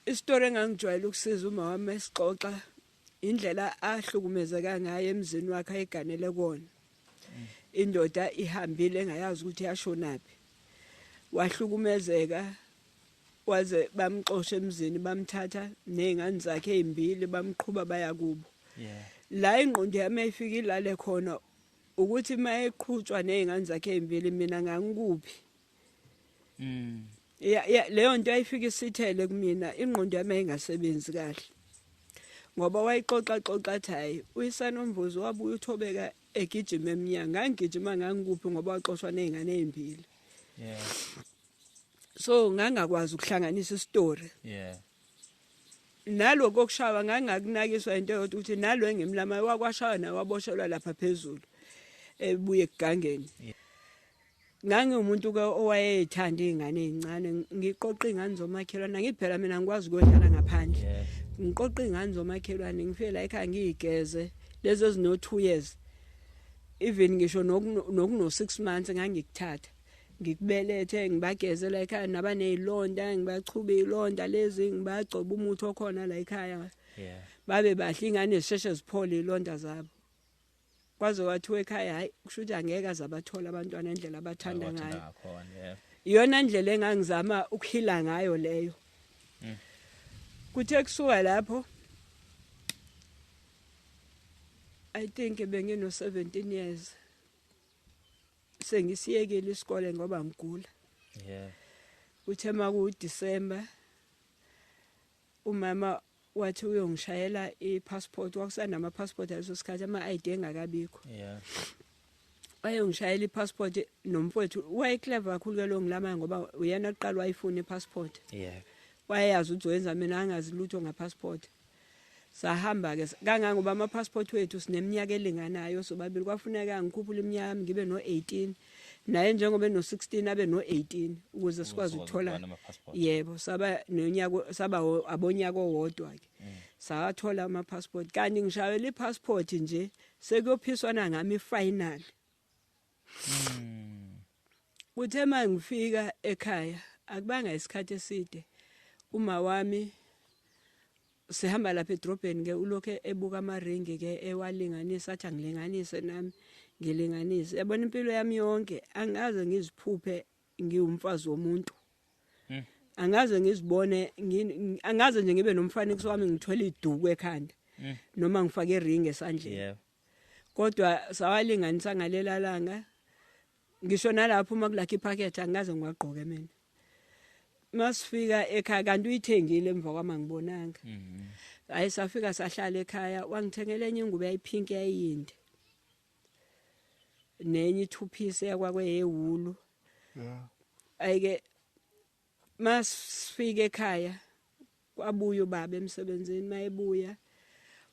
Isitori engangijwayele ukusiza uma wami esixoxa indlela ahlukumezeka ngayo emzini wakhe ayiganele kona. Indoda ihambile engayazi ukuthi yashonaphi. Wahlukumezeka waze bamxosha emzini bamthatha nezingane zakhe ezimbili bamqhuba baya kubo. La ingqondo yami ayifika ilale khona ukuthi mayeqhutshwa nezingane zakhe ezimbili mina ngangikuphi. Ya leyo nto ayifika isithele kumina, ingqondo yami ayingasebenzi kahle. Ngoba wayixoxa xoxa athi hayi uyisanomvuzo wabuya uthobeka egijima eminyango, ngangigijima ngangikuphi ngoba waxoshwa nezingane ezimbili. So ngangakwazi ukuhlanganisa isitori. Naloko okushawa ngangakunakiswa into eyodwa ukuthi nalo engimlama wakwashawa naye waboshelwa lapha phezulu ebuye ekugangeni. Ngangiwumuntu ke owayethanda izingane ezincane, ngiqoqa izingane zomakhelwane, ngithi phela mina ngikwazi ukuyodlala ngaphandle. Ngiqoqa izingane zomakhelwane ngifike la ekhaya ngiyigeze lezo ezino 2 years. Even ngisho nokuno 6 months ngangikuthatha. Ngikubelethe ngibageze la ekhaya nabanezilonda ngibachube izilonda lezi ngibagcoba umuthi okhona la ekhaya. Babe bahle ingane zisheshe ziphole izilonda zabo. Kwaze kwathiwa ekhaya hayi kusho ukuthi angeke azabathola abantwana indlela abathanda ngayo. Iyona ndlela engangizama ukuhila ngayo leyo. Kuthe kusuka lapho I think bengino 17 years. Sengisiyekile isikole ngoba ngigula. Kuthe maku December umama wathi uyongishayela ipassport, kwakusanama passport leso sikhathi ama ID engakabikho. Wayongishayela ipassport nomfowethu wayeclever kakhulu ke lo ngilama ngoba uyena oqala wayifuna ipassport. Wayeyazi ukuthi uzoyenza, mina angazi lutho ngapassport. Sahamba ke kangangoba ama passport wethu sineminyaka elinganayo sobabili, kwafuneka ngikhuphule iminyaka yami ngibe no18, naye njengoba eno16 abe no18 ukuze sikwazi ukuthola. Yebo, saba nonyaka, saba abonyaka owodwa ke. Sawathola ama passport, kanti ngishayela ipassport nje sekuyophiswana ngami final. Kuthe mangifika ekhaya akubanga isikhathi eside, uma wami sihamba lapha edrobheni ke, ulokhe ebuka amaringi ke, ewalinganisa, athi angilinganise nami ngilinganise. Yabona, impilo yami yonke angaze ngiziphuphe ngiwumfazi womuntu. Angaze ngizibone, angaze nje ngibe nomfanekiso wami ngithwele iduku ekhanda noma ngifake iringi esandleni. Kodwa sawalinganisa ngalela langa, ngisho nalapho uma kulakho iphakethe angikaze ngiwagqoke mina. Masifika ekhaya, kanti uyithengile emva kwami, angibonanga. Hayi, safika sahlala ekhaya, wangithengela enye ingubo yayipink, yayiyinde, nenye i-two piece yakwakweyewulu. Ayike, masifika ekhaya kwabuya ubaba emsebenzini. Mayebuya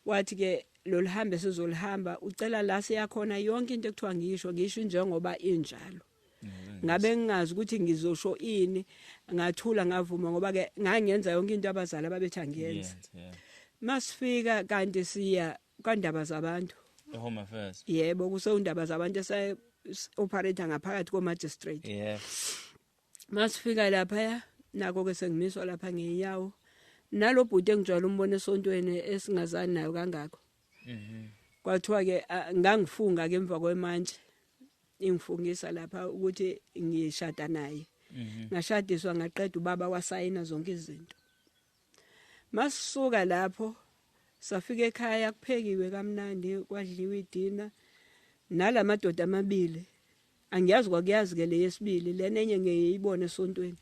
wathi ke lolu hambe sizolihamba, ucela la siyakhona yonke into ekuthiwa ngisho ngisho njengoba injalo. Ngabe ngingazi ukuthi ngizosho ini, ngathula ngavuma, ngoba ke ngangenza yonke into abazali ababethi angiyenze. Masifika kanti siya kwandaba zabantu. E-Home Affairs. Yebo, kusewundaba zabantu ese operate ngaphakathi ko magistrate. Masifika lapha, nako ke sengimiswa lapha ngeenyawo nalo bhuti engijwayele umbona esontweni esingazani nayo kangako. Kwathiwa ke ngangifunga ke emva kwemantshi ingifungisa lapha ukuthi ngishada naye. Ngashadiswa, ngaqeda, ubaba wasayina zonke izinto. Masisuka lapho safika ekhaya kuphekiwe kamnandi, kwadliwa idina nalamadoda amabili. Angiyazi kwakuyazi ke leyesibili lena, enye ngiyibone esontweni.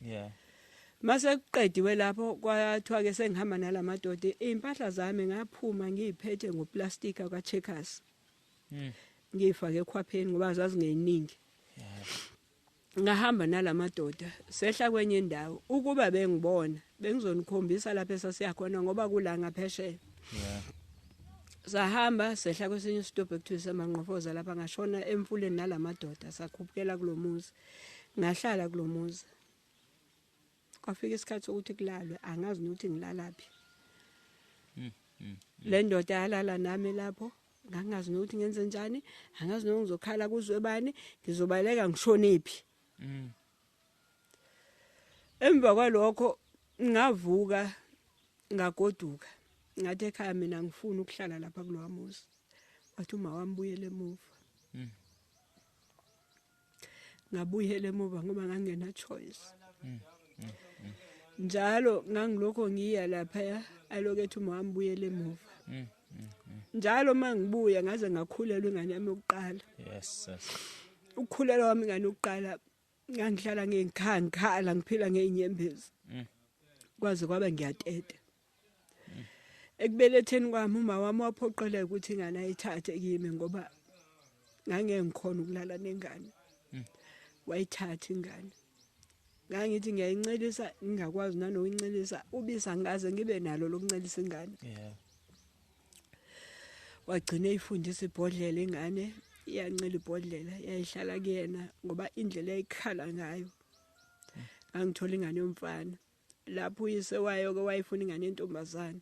Mase kuqediwe lapho, kwathiwa ke sengihamba nalamadoda, impahla zami ngaphuma ngiyiphethe ngoplastic ka Checkers. Ngiyifake ekhwapheni ngoba zazingeyiningi. Ngahamba nalamadoda, sehla kwenye indawo. Ukuba bengibona bengizonikhombisa lapho esasiya khona, ngoba kula ngaphesheya. Sahamba sehla kwesinye isitobho ekuthiwa semanqofoza lapha, ngashona emfuleni nalamadoda, sakhuphukela kulomuzi, ngahlala kulomuzi. Kwafika isikhathi sokuthi kulalwe, angazi nokuthi ngilalaphi. Le ndoda yalala nami lapho, ngangazi nokuthi ngenze njani, angazi noma ngizokhala kuzwe bani, ngizobaleka ngishonephi. Emva kwalokho ngavuka ngagoduka, ngathi ekhaya mina ngifuna ukuhlala lapha kulowa muzi. Wathi uma wami buyele emuva. Ngabuyela emuva ngoba ngangena choice. Njalo ngangilokho ngiya lapha, aloku ethi uma wami buyele emuva. Njalo mangibuya ngaze ngakhulelwa ingane yami yokuqala. Yes. Ukukhulelwa kwami ingane yokuqala ngangihlala ngengikhala, ngiphila ngeenyembezi. Kwaze kwaba ngiyateta. Ekubeletheni kwami uma wami waphoqeleka ukuthi ingane ayithathe kimi ngoba ngangeke ngikhona ukulala nengane. Wayithatha ingane. Ngangithi ngiyayincelisa ngingakwazi nanokuyincelisa, ubisi angikaze ngibe nalo lokuncelisa ingane. Wagcina eyifundisa ibhodlela ingane, iyancela ibhodlela, yayihlala kuyena ngoba indlela eyikhala ngayo. Ngangithola ingane yomfana. Lapho uyise wayo ke wayefuna ingane yentombazane.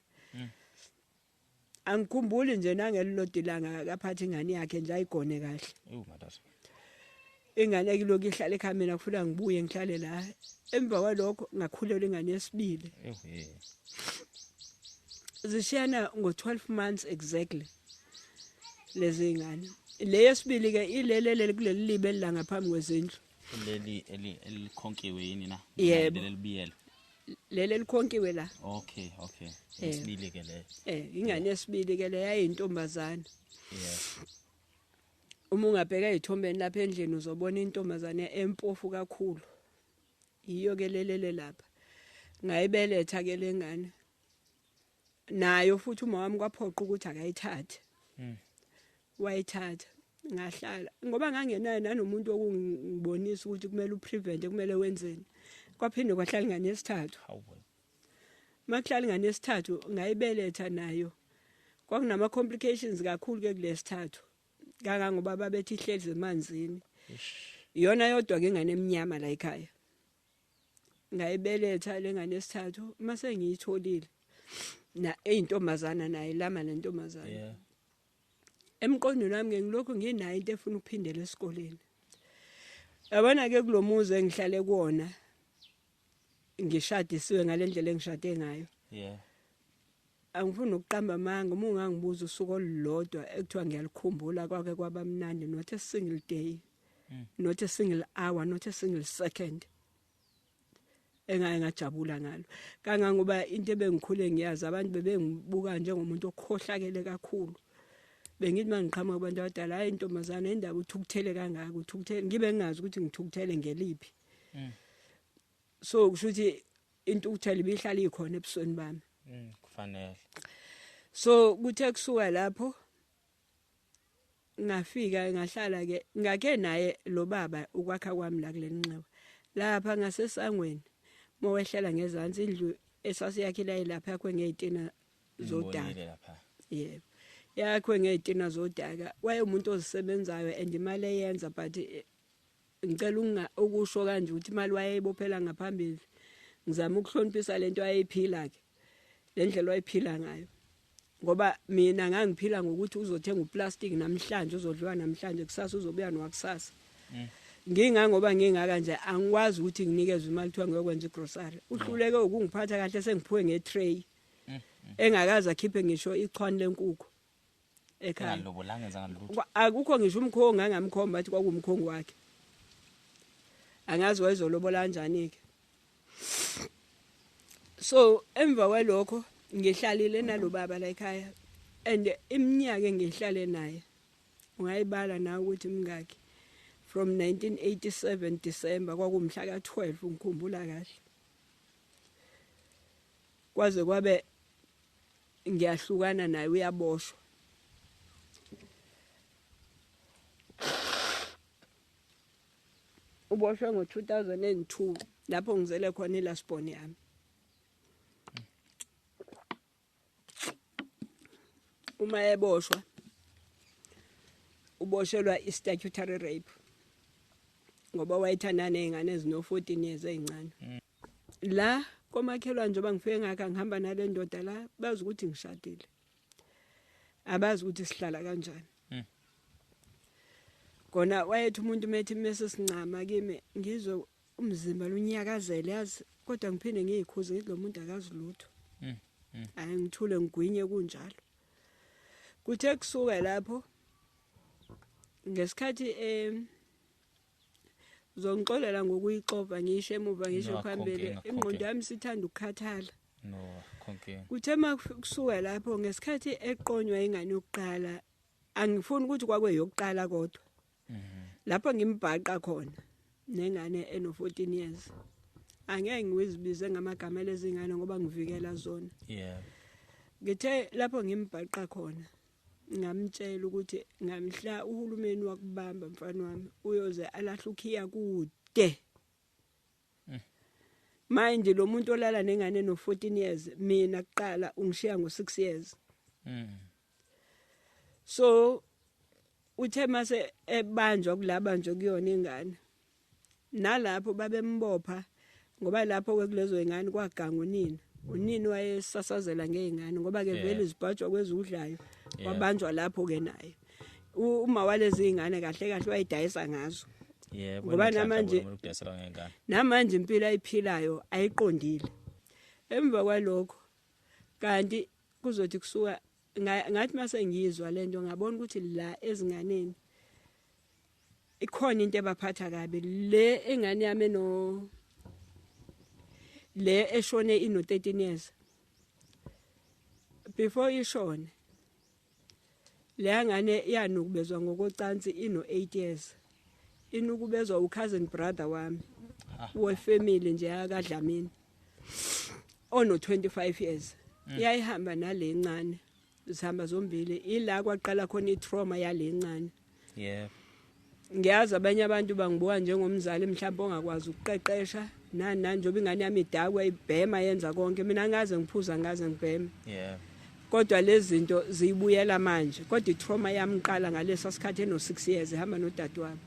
Angikhumbuli nje nangelilodwa ilanga akaphatha ingane yakhe nje ayigone kahle. Ewu madoda. Ingane kulokhu ihlala ekhaya, mina kufuna ngibuye ngihlale la. Emva kwalokho ngakhulelwa ingane yesibili. Ewu hey. Zishiyana ngo-12 months exactly lezi ngane. Le yesibili ke ilelele kuleli libe la ngaphambi kwezindlu. Leli elikhonkiwe yini na? Yebo. Leli libiyelo. Leli elikhonkiwe la. Okay. Yesibili ke le. Ingane yesibili ke le yayintombazana. Uma ungabheka ezithombeni lapha endlini uzobona intombazane empofu kakhulu. Yiyo ke lelele lapha. Ngayibeletha ke lengane. Nayo futhi uma wami kwaphoqa ukuthi akayithathe. Wayithatha, ngahlala ngoba ngangenayo nanomuntu okungibonisa ukuthi kumele uprevent, kumele wenzeni. Kwaphinde kwahlala ingane yesithathu. Hawu. Makuhlala ingane yesithathu ngayibeletha nayo, kwakunama complications kakhulu ke kulesithathu, kangangoba babethi ihlezi emanzini. Iyona yodwa ke ingane eminyama la ekhaya. Ngayibeletha lengane yesithathu, mase ngiyitholile na eyintombazana naye lama lentombazana. Emqondweni wami ke ngilokhu nginayo into efuna ukuphindela esikoleni. Yabona ke kulomuzi engihlale kuwona ngishadisiwe ngalendlela engishade ngayo. Angifuni ukuqamba amanga, uma ungangibuza usuku olulodwa ekuthiwa ngiyalikhumbula kwake kwaba mnandi, not a single day, not a single hour, not a single second engake ngajabula ngalo. Kangangoba into ebengikhule ngiyazi, abantu bebengibuka njengomuntu okhohlakele kakhulu. Bengithi mangiqhamuka kubantu abadala, hayi intombazana indaba uthukuthele kangaka, uthukuthele, ngibe ngingazi ukuthi ngithukuthele ngeliphi. So kusho ukuthi intukuthelo ibihlala ikhona ebusweni bami. Kufanele. So kuthe kusuka lapho ngafika ngahlala ke, ngakhe naye lo baba ukwakha kwami la kulenxewa lapha ngasesangweni, mowehlela ngezansi indlu esasiyakhile lapha yakho ngezitina zodaka. Yebo, yakho ngezitina zodaka. Waye umuntu ozisebenzayo and imali eyenza, but ngicela ukusho kanje ukuthi imali wayeyibophela ngaphambili. Ngizama ukuhloniphisa lento ayeyiphila ke, le ndlela wayephila ngayo, ngoba mina ngangiphila ngokuthi uzothenga uplastic namhlanje, uzodliwa namhlanje, kusasa uzobuya nowakusasa. Ngingangoba ngingaka nje angikwazi ukuthi nginikezwe imali kuthiwa ngiyokwenza igrocery. Uhluleke ukungiphatha kahle, sengiphuwe ngetray engakaze akhiphe ngisho ichwane lenkukhu ekhaya. Engalobolanga, enza ngalutho. Akukho ngisho umkhongi angamkhomba athi kwakuwumkhongi wakhe. Angazi wayezolobola kanjani ke. So emva kwalokho ngihlalile nalobaba la ekhaya, and iminyaka engihlale naye ungayibala nawe ukuthi mingaki. From 1987 December, kwakumhla ka12, ngikhumbula kahle, kwaze kwabe ngiyahlukana naye, uyaboshwa. Uboshwe ngo-2002, lapho ngizele khona i-last born yami. Uma eboshwa uboshelwa i-statutory rape, ngoba wayethandana ney'ngane ezino-14 years ey'ncane. La komakhelwane, njengoba ngifike ngakha ngihamba nale ndoda la, bazi ukuthi ngishadile, abazi ukuthi sihlala kanjani. Kona wayethi umuntu methi mese sincama kimi, ngizwe umzimba lunyakazele yazi, kodwa ngiphinde ngiyikhuze ngithi lo muntu akazi lutho. Hayi, ngithule ngigwinye kunjalo. Kuthe kusuka lapho ngesikhathi uzongixolela ngokuyixova ngisho emuva ngisho No, phambili, akhonke, ingqondo yami sithanda ukukhathala. No, konke. Kuthe makusuka lapho ngesikhathi eqonywa ingane yokuqala, angifuni ukuthi kwakuyokuqala, kodwa lapho ngimbhaqa khona nengane eno 14 years, angeke ngizibize ngamagama lezi ngane ngoba ngivikela zona. Ngithe lapho ngimbhaqa khona ngamtshela ukuthi ngamhla uhulumeni wakubamba mfana wami uyoze alahle ukhiya kude. Manje lo muntu olala nengane no 14 years, mina kuqala ungishiya ngo 6 years. So uthe mase ebanjwa kulaba nje kuyona ingane, nalapho babembopha, ngoba lapho ke kulezo ingane kwaganga unina. Unini wayesasazela ngeingane, ngoba ke vele izibhajwa kwezudlayo. Wabanjwa lapho ke naye. Uma walezi ingane kahle kahle wayidayisa ngazo. Ngoba namanje Ukudayisela ngengane. Namanje impilo ayiphilayo ayiqondile. Emva kwalokho kanti kuzothi kusuka ngathi mase ngiyizwa lento, ngabona ukuthi la ezinganeni ikhona into ebaphatha kabi. Le engane yami eno le eshone ino 13 years, before ishone le ngane yanukubezwa ngokocansi ino 8 years, inukubezwa ucousin brother wami wefamily nje yakadlamini ono 25 years. Yayihamba nale ncane, zihamba zombili, ila kwaqala khona itrauma yale ncane. Ngiyazi abanye abantu bangibuka njengomzali mhlawumbe ongakwazi ukuqeqesha. Nani nani, njengoba ingane yami idakwa, ibhema, yenza konke, mina ngaze ngiphuza, ngaze ngibheme. Kodwa lezi zinto ziyibuyela manje, kodwa i-trauma yami iqala ngalesa sikhathi eno-6 years, ehamba nodadewabo.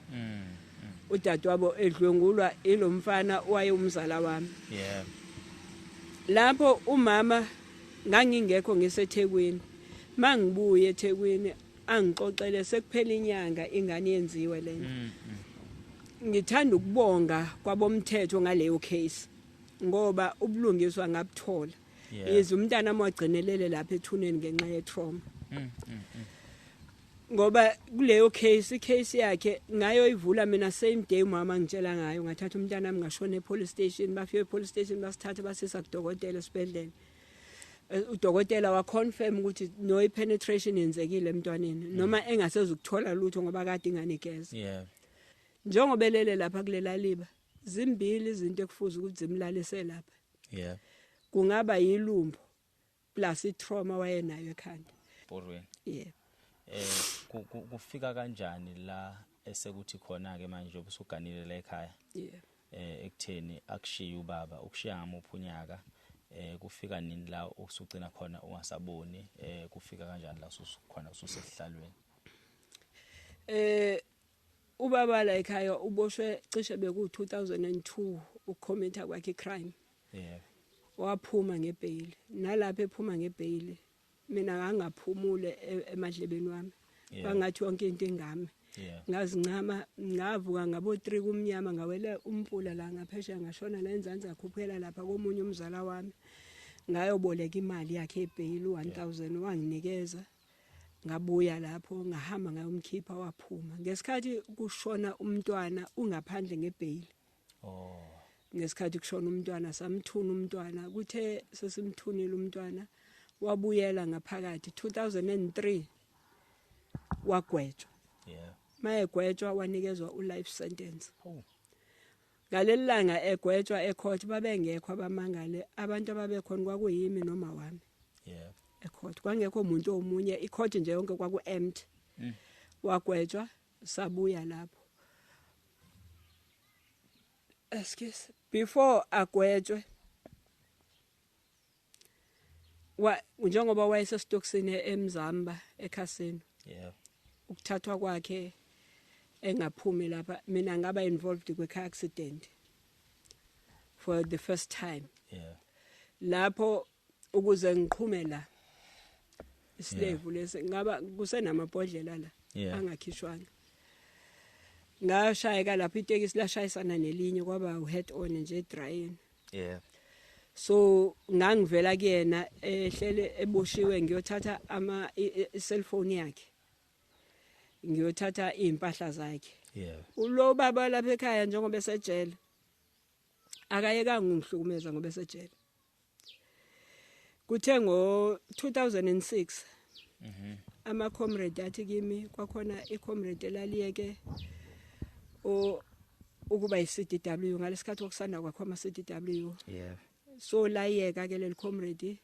Udadewabo edlwengulwa ilo mfana owayewumzala wami. Lapho umama ngangingekho, ngiseThekwini. Mangibuye eThekwini, angixoxele sekuphela inyanga ingane yenziwe lento. Ngithanda ukubonga kwabomthetho ngaleyo case, ngoba ubulungiswa ngabuthola. Yize umntana wagcinelele lapha ethuneni ngenxa ye-trauma. Ngoba kuleyo case, icase yakhe ngayoyivula mina same day umama ngitshela ngayo. Ngathatha umntana wami, ngashona e-police station. Bafika e-police station, basithatha, basisa kudokotela esibhedlela. Udokotela waconfirm ukuthi no, i-penetration yenzekile emntwaneni, noma engasezukuthola lutho ngoba kade ingane igeza. Njengoba elele lapha kulela liba, zimbili izinto ekufuze ukuthi zimlalise lapha. Kungaba yilumbo plus i-trauma wayenayo ekhanda. Borweni. Yeah. Kufika kanjani la esekuthi khona ke manje ubusuganile la ekhaya? Yeah. Ekutheni akushiye ubaba, ukushiya ngamuphi unyaka? Kufika nini la usugcina khona ungasaboni? Kufika kanjani la usukhona ususehlalweni? Ubaba la ekhaya uboshwe cishe beku 2002 ukucommitha kwakhe icrime. Waphuma ngebail, nalapho ephuma ngebail mina ngangaphumule emadlebeni wami. Bangathi yonke into ingami. Ngazincama, ngavuka ngabo 3 kumnyama, ngawela umfula la ngaphesheya, ngashona la enzansi, ngakhuphukela lapha komunye umzala wami, ngayoboleka imali yakhe ebail, 1000 wanginikeza. Ngabuya lapho, ngahamba ngayomkhipha, waphuma ngesikhathi kushona umntwana, ungaphandle ngebail. Ngesikhathi kushona umntwana, samthuna umntwana. Kuthe sesimthunile umntwana, wabuyela ngaphakathi 2003, wagwetshwa. Mayegwetshwa, wanikezwa u-life sentence. Ngaleli langa egwetshwa ecourt, babengekho abamangale. Abantu ababekhona kwakuyimi noma wami. Ecourt kwangekho umuntu omunye, icourt nje yonke kwaku-empty. Wagwetshwa, sabuya lapho. Excuse, before agwetshwe, wa njengoba wayesesitokisini eMzamba ekhasini, ukuthathwa kwakhe engaphumi lapha, mina ngaba involved kwi-car accident for the first time. Lapho ukuze ngiqhume la isilevu lesi, ngaba kusenamabhodlela la angakhishwanga. Ngashayeka lapho, itekisi lashayisana nelinye, kwaba u-head on nje edrayini. So ngangivela kuyena ehlele eboshiwe, ngiyothatha ama i-cellphone yakhe, ngiyothatha impahla zakhe. Ulo baba lapha ekhaya, njengoba esejele, akayekanga ungihlukumeza ngoba esejele. Kuthe ngo 2006 ama comrade athi kimi, kwakhona i-comrade elaliyeke o ukuba yi-CDW ngalesikhathi okusanda kwakho ama CDW. So layeka ke leli comrade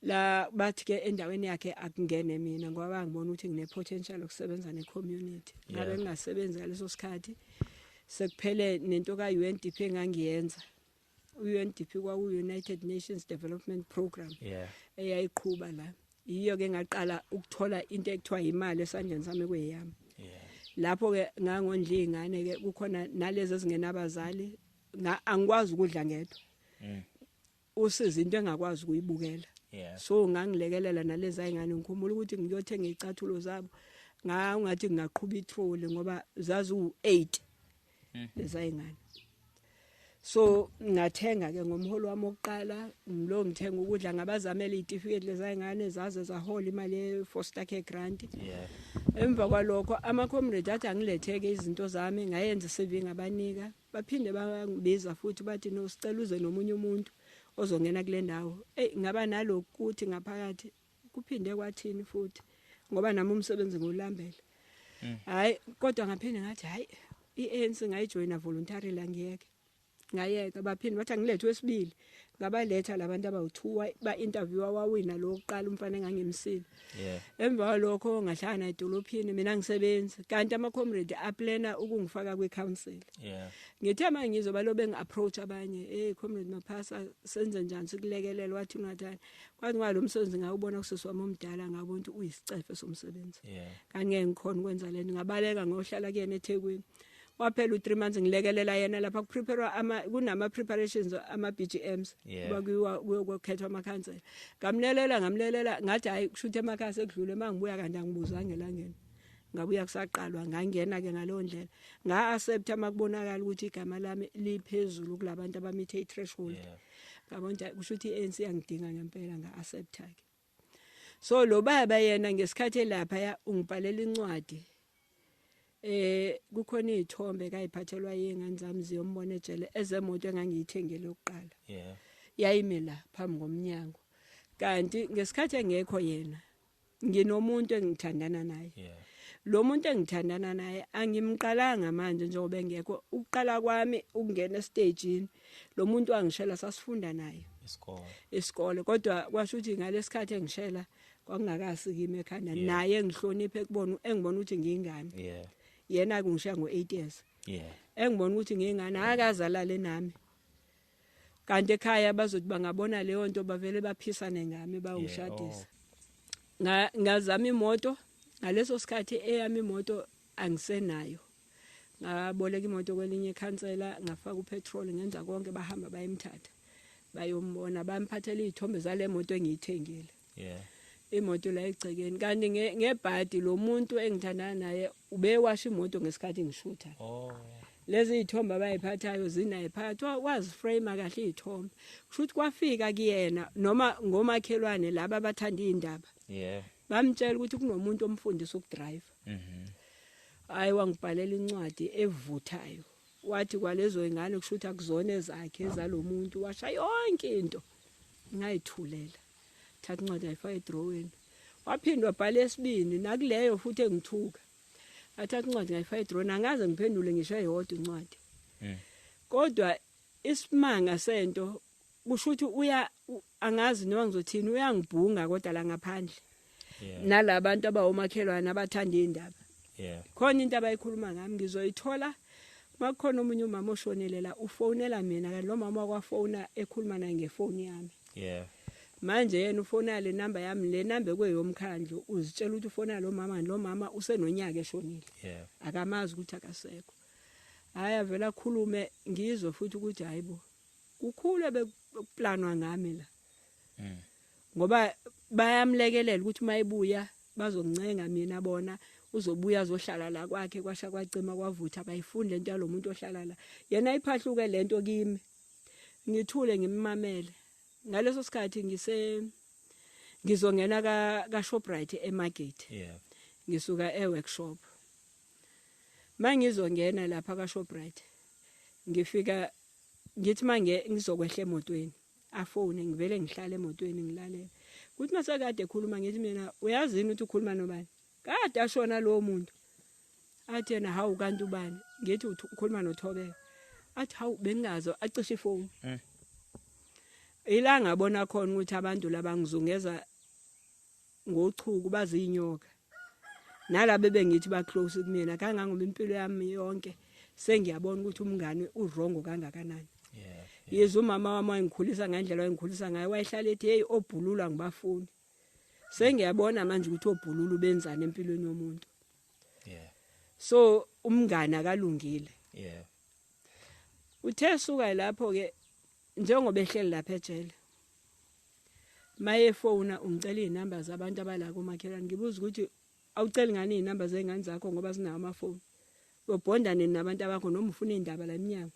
la, bathi ke endaweni yakhe akungene mina, ngoba bangibona ukuthi ngine potential ukusebenza ne community. Ngabe ngingasebenzi ngaleso sikhathi, sekuphele nento ka UNDP engangiyenza. UNDP kwaku United Nations Development Program eyayiqhuba la. Yiyo ke ngaqala ukuthola into ekuthiwa imali esandleni sami kuyeyami. Lapho ke ngangondla izingane ke, kukhona nalezi ezingenabazali. Angikwazi ukudla ngedwa. Usiza into engakwazi ukuyibukela. So ngangilekelela nalezi ayingane. Ngikhumbula ukuthi ngiyothenga izicathulo zabo, ngathi ngingaqhuba itrolley ngoba zaziwu8 lezi ayingane. So ngathenga ke ngomholo wami wokuqala ngilo, ngithenga ukudla, ngabazamela izitifiketi lezi ayingane, zaze zahola imali ye foster care grant. Emva kwalokho ama comrade athi angiletheke izinto zami, ngayenza CV, ngabanika. Baphinde bangibiza futhi, bathi no, sicela uze nomunye umuntu ozongena kule ndawo. Ey, ngaba nalokuthi ngaphakathi kuphinde kwathini futhi, ngoba nami umsebenzi ngulambele. Hayi, kodwa ngaphinde ngathi hayi, iANC ngayijoyina voluntarily, angiyeke. Ngayeka, baphinde bathi angilethe wesibili, ngabaletha labantu abawu2, ba-interviewa, wawina lo wokuqala, umfana engangimsile. Emva kwalokho ngahlala edolophini mina ngisebenza, kanti ama-comrade aplana ukungifaka kwi-council. Ngithe uma ngizoba lo bengi-approach abanye, "Hey Comrade Maphasa, senze njani sikulekelela?" Wathi ungathani, kwathi ngalo msebenzi ngawubona kusisi wami omdala, ngabona ukuthi uyisicefe somsebenzi. Kanti ngeke ngikhona ukwenza lento, ngabaleka ngohlala kuyena eThekwini. Waphela u3 months ngilekelela yena lapha kuprepare ama kunama preparations ama BGMs. Bakuyiwa kuyokhethwa amakhansela, ngamlelela ngamlelela, ngathi hayi, kusho ukuthi emakhaya sekudlule. Mangibuya kanti angibuzange elangeni, ngabuya kusaqalwa, ngangena ke ngaleyo ndlela, nga-accept makubonakala ukuthi igama lami liphezulu kulabantu abamithe i-threshold. Ngabona ukuthi kusho ukuthi i-ANC yangidinga ngempela, nga-accepta ke. So lo baba yena ngesikhathi elapha ya ungibhalela incwadi, kukhona izithombe kayiphathelwa yingane zami ziyombona ejele, ezemoto engangiyithengele yokuqala. Yayimi la phambi komnyango, kanti ngesikhathi engekho yena nginomuntu engithandana naye. Lo muntu engithandana naye angimqalanga manje njengoba engekho. Ukuqala kwami ukungena estagini, lo muntu wangishela, sasifunda naye isikole. Isikole, kodwa kwasho ukuthi ngalesikhathi engishela kwakungakasi kimi ekhanda. Naye engihloniphe kubona, engibona ukuthi ngiyingane. Yena kungishiya ngo8 years. Engibona ukuthi ngiyingane, akaze alale nami, kanti ekhaya bazothi bangabona leyo nto bavele baphisane ngami, bayongishadisa. Ngazama imoto ngaleso sikhathi, eyami imoto angisenayo, ngaboleka imoto kwelinye ikhansela, ngafaka upetrol, ngenza konke, bahamba bayemthatha bayombona, bamphathela izithombe zale moto engiyithengile. Imoto la egcekeni, kanti ngebhadi lo muntu engithandana naye ubewasha imoto ngesikhathi ngishutha. Lezi izithombe abayiphathayo zinaye phakathi, waziframe kahle izithombe, kusho ukuthi kwafika kuyena noma ngomakhelwane laba abathanda izindaba. Bamtshela ukuthi kunomuntu omfundisa ukudrive. Hayi, wangibhalela incwadi evuthayo, wathi kwalezo ingane kusho ukuthi akuzona ezakhe, ezalomuntu, washa yonke into, ngayithulela, thatha incwadi ayifaka edroweni. Waphinda wabhala esibini nakuleyo futhi engithuka, athatha incwadi ngayifaka edroweni, angaze ngiphendule ngisho eyodwa incwadi. Kodwa isimanga sento kusho ukuthi uya angazi noma ngizothini, uyangibhunga kodwa la ngaphandle nalabantu abawomakhelwane abathanda indaba. Khona into abayikhuluma ngami ngizoyithola makukhona omunye umama oshonele la, ufonela mina, kanti lo mama wakwafona ekhuluma naye ngefoni yami. Manje yena ufona le namba yami, le namba ekweyomkhandlu, uzitshela ukuthi ufona lo mama, lo mama usenonyaka eshonile. Akamazi ukuthi akasekho. Hayi, avela akhulume, ngizwe futhi ukuthi hayibo, kukhulu bekuplanwa ngami la. Ngoba bayamlekelela ukuthi uma ebuya bazoncenga mina, bona uzobuya azohlala la kwakhe, kwasha kwacima kwavutha, abayifuni lento yalomuntu ohlala la. Yena iphahluke lento kimi. Ngithule ngimamele. Ngaleso sikhathi ngizongena ka Shoprite eMarket. Ngisuka e-workshop. Mangizongena lapha ka Shoprite, ngifika ngithi mange ngizokwehla emotweni, afone, ngivele ngihlale emotweni ngilalela. Kuthi masekade ekhuluma ngithi mina, "Uyazini ukuthi ukhuluma nobani? Kade ashona lowo muntu." Athi yena, "Hawu, kanti ubani?" Ngithi, "Ukhuluma noThobeka." Athi, "Hawu, bengingazo," acishe ifoni. Ila ngabona khona ukuthi abantu laba ngizungeza ngochuku bazinyoka. Nalabo bengithi ba close kumina kangangoba impilo yami yonke sengiyabona ukuthi umngane uwrong kangakanani. Yezwa umama wami wayengikhulisa ngendlela wayengikhulisa ngayo, wayehlala ethi, "Hey, obhulula ngibafuni." Sengiyabona manje ukuthi obhululu benzani empilweni yomuntu. So umngane akalungile. Uthe suka lapho ke, njengoba ehleli lapha ejele, maye fona ungicela izinamba zabantu abala komakhelwane, ngibuza ukuthi awuceli ngani izinamba zengane zakho ngoba sinawo amafoni, uyobhonda nini nabantu abakho noma ufuna indaba la eminyango?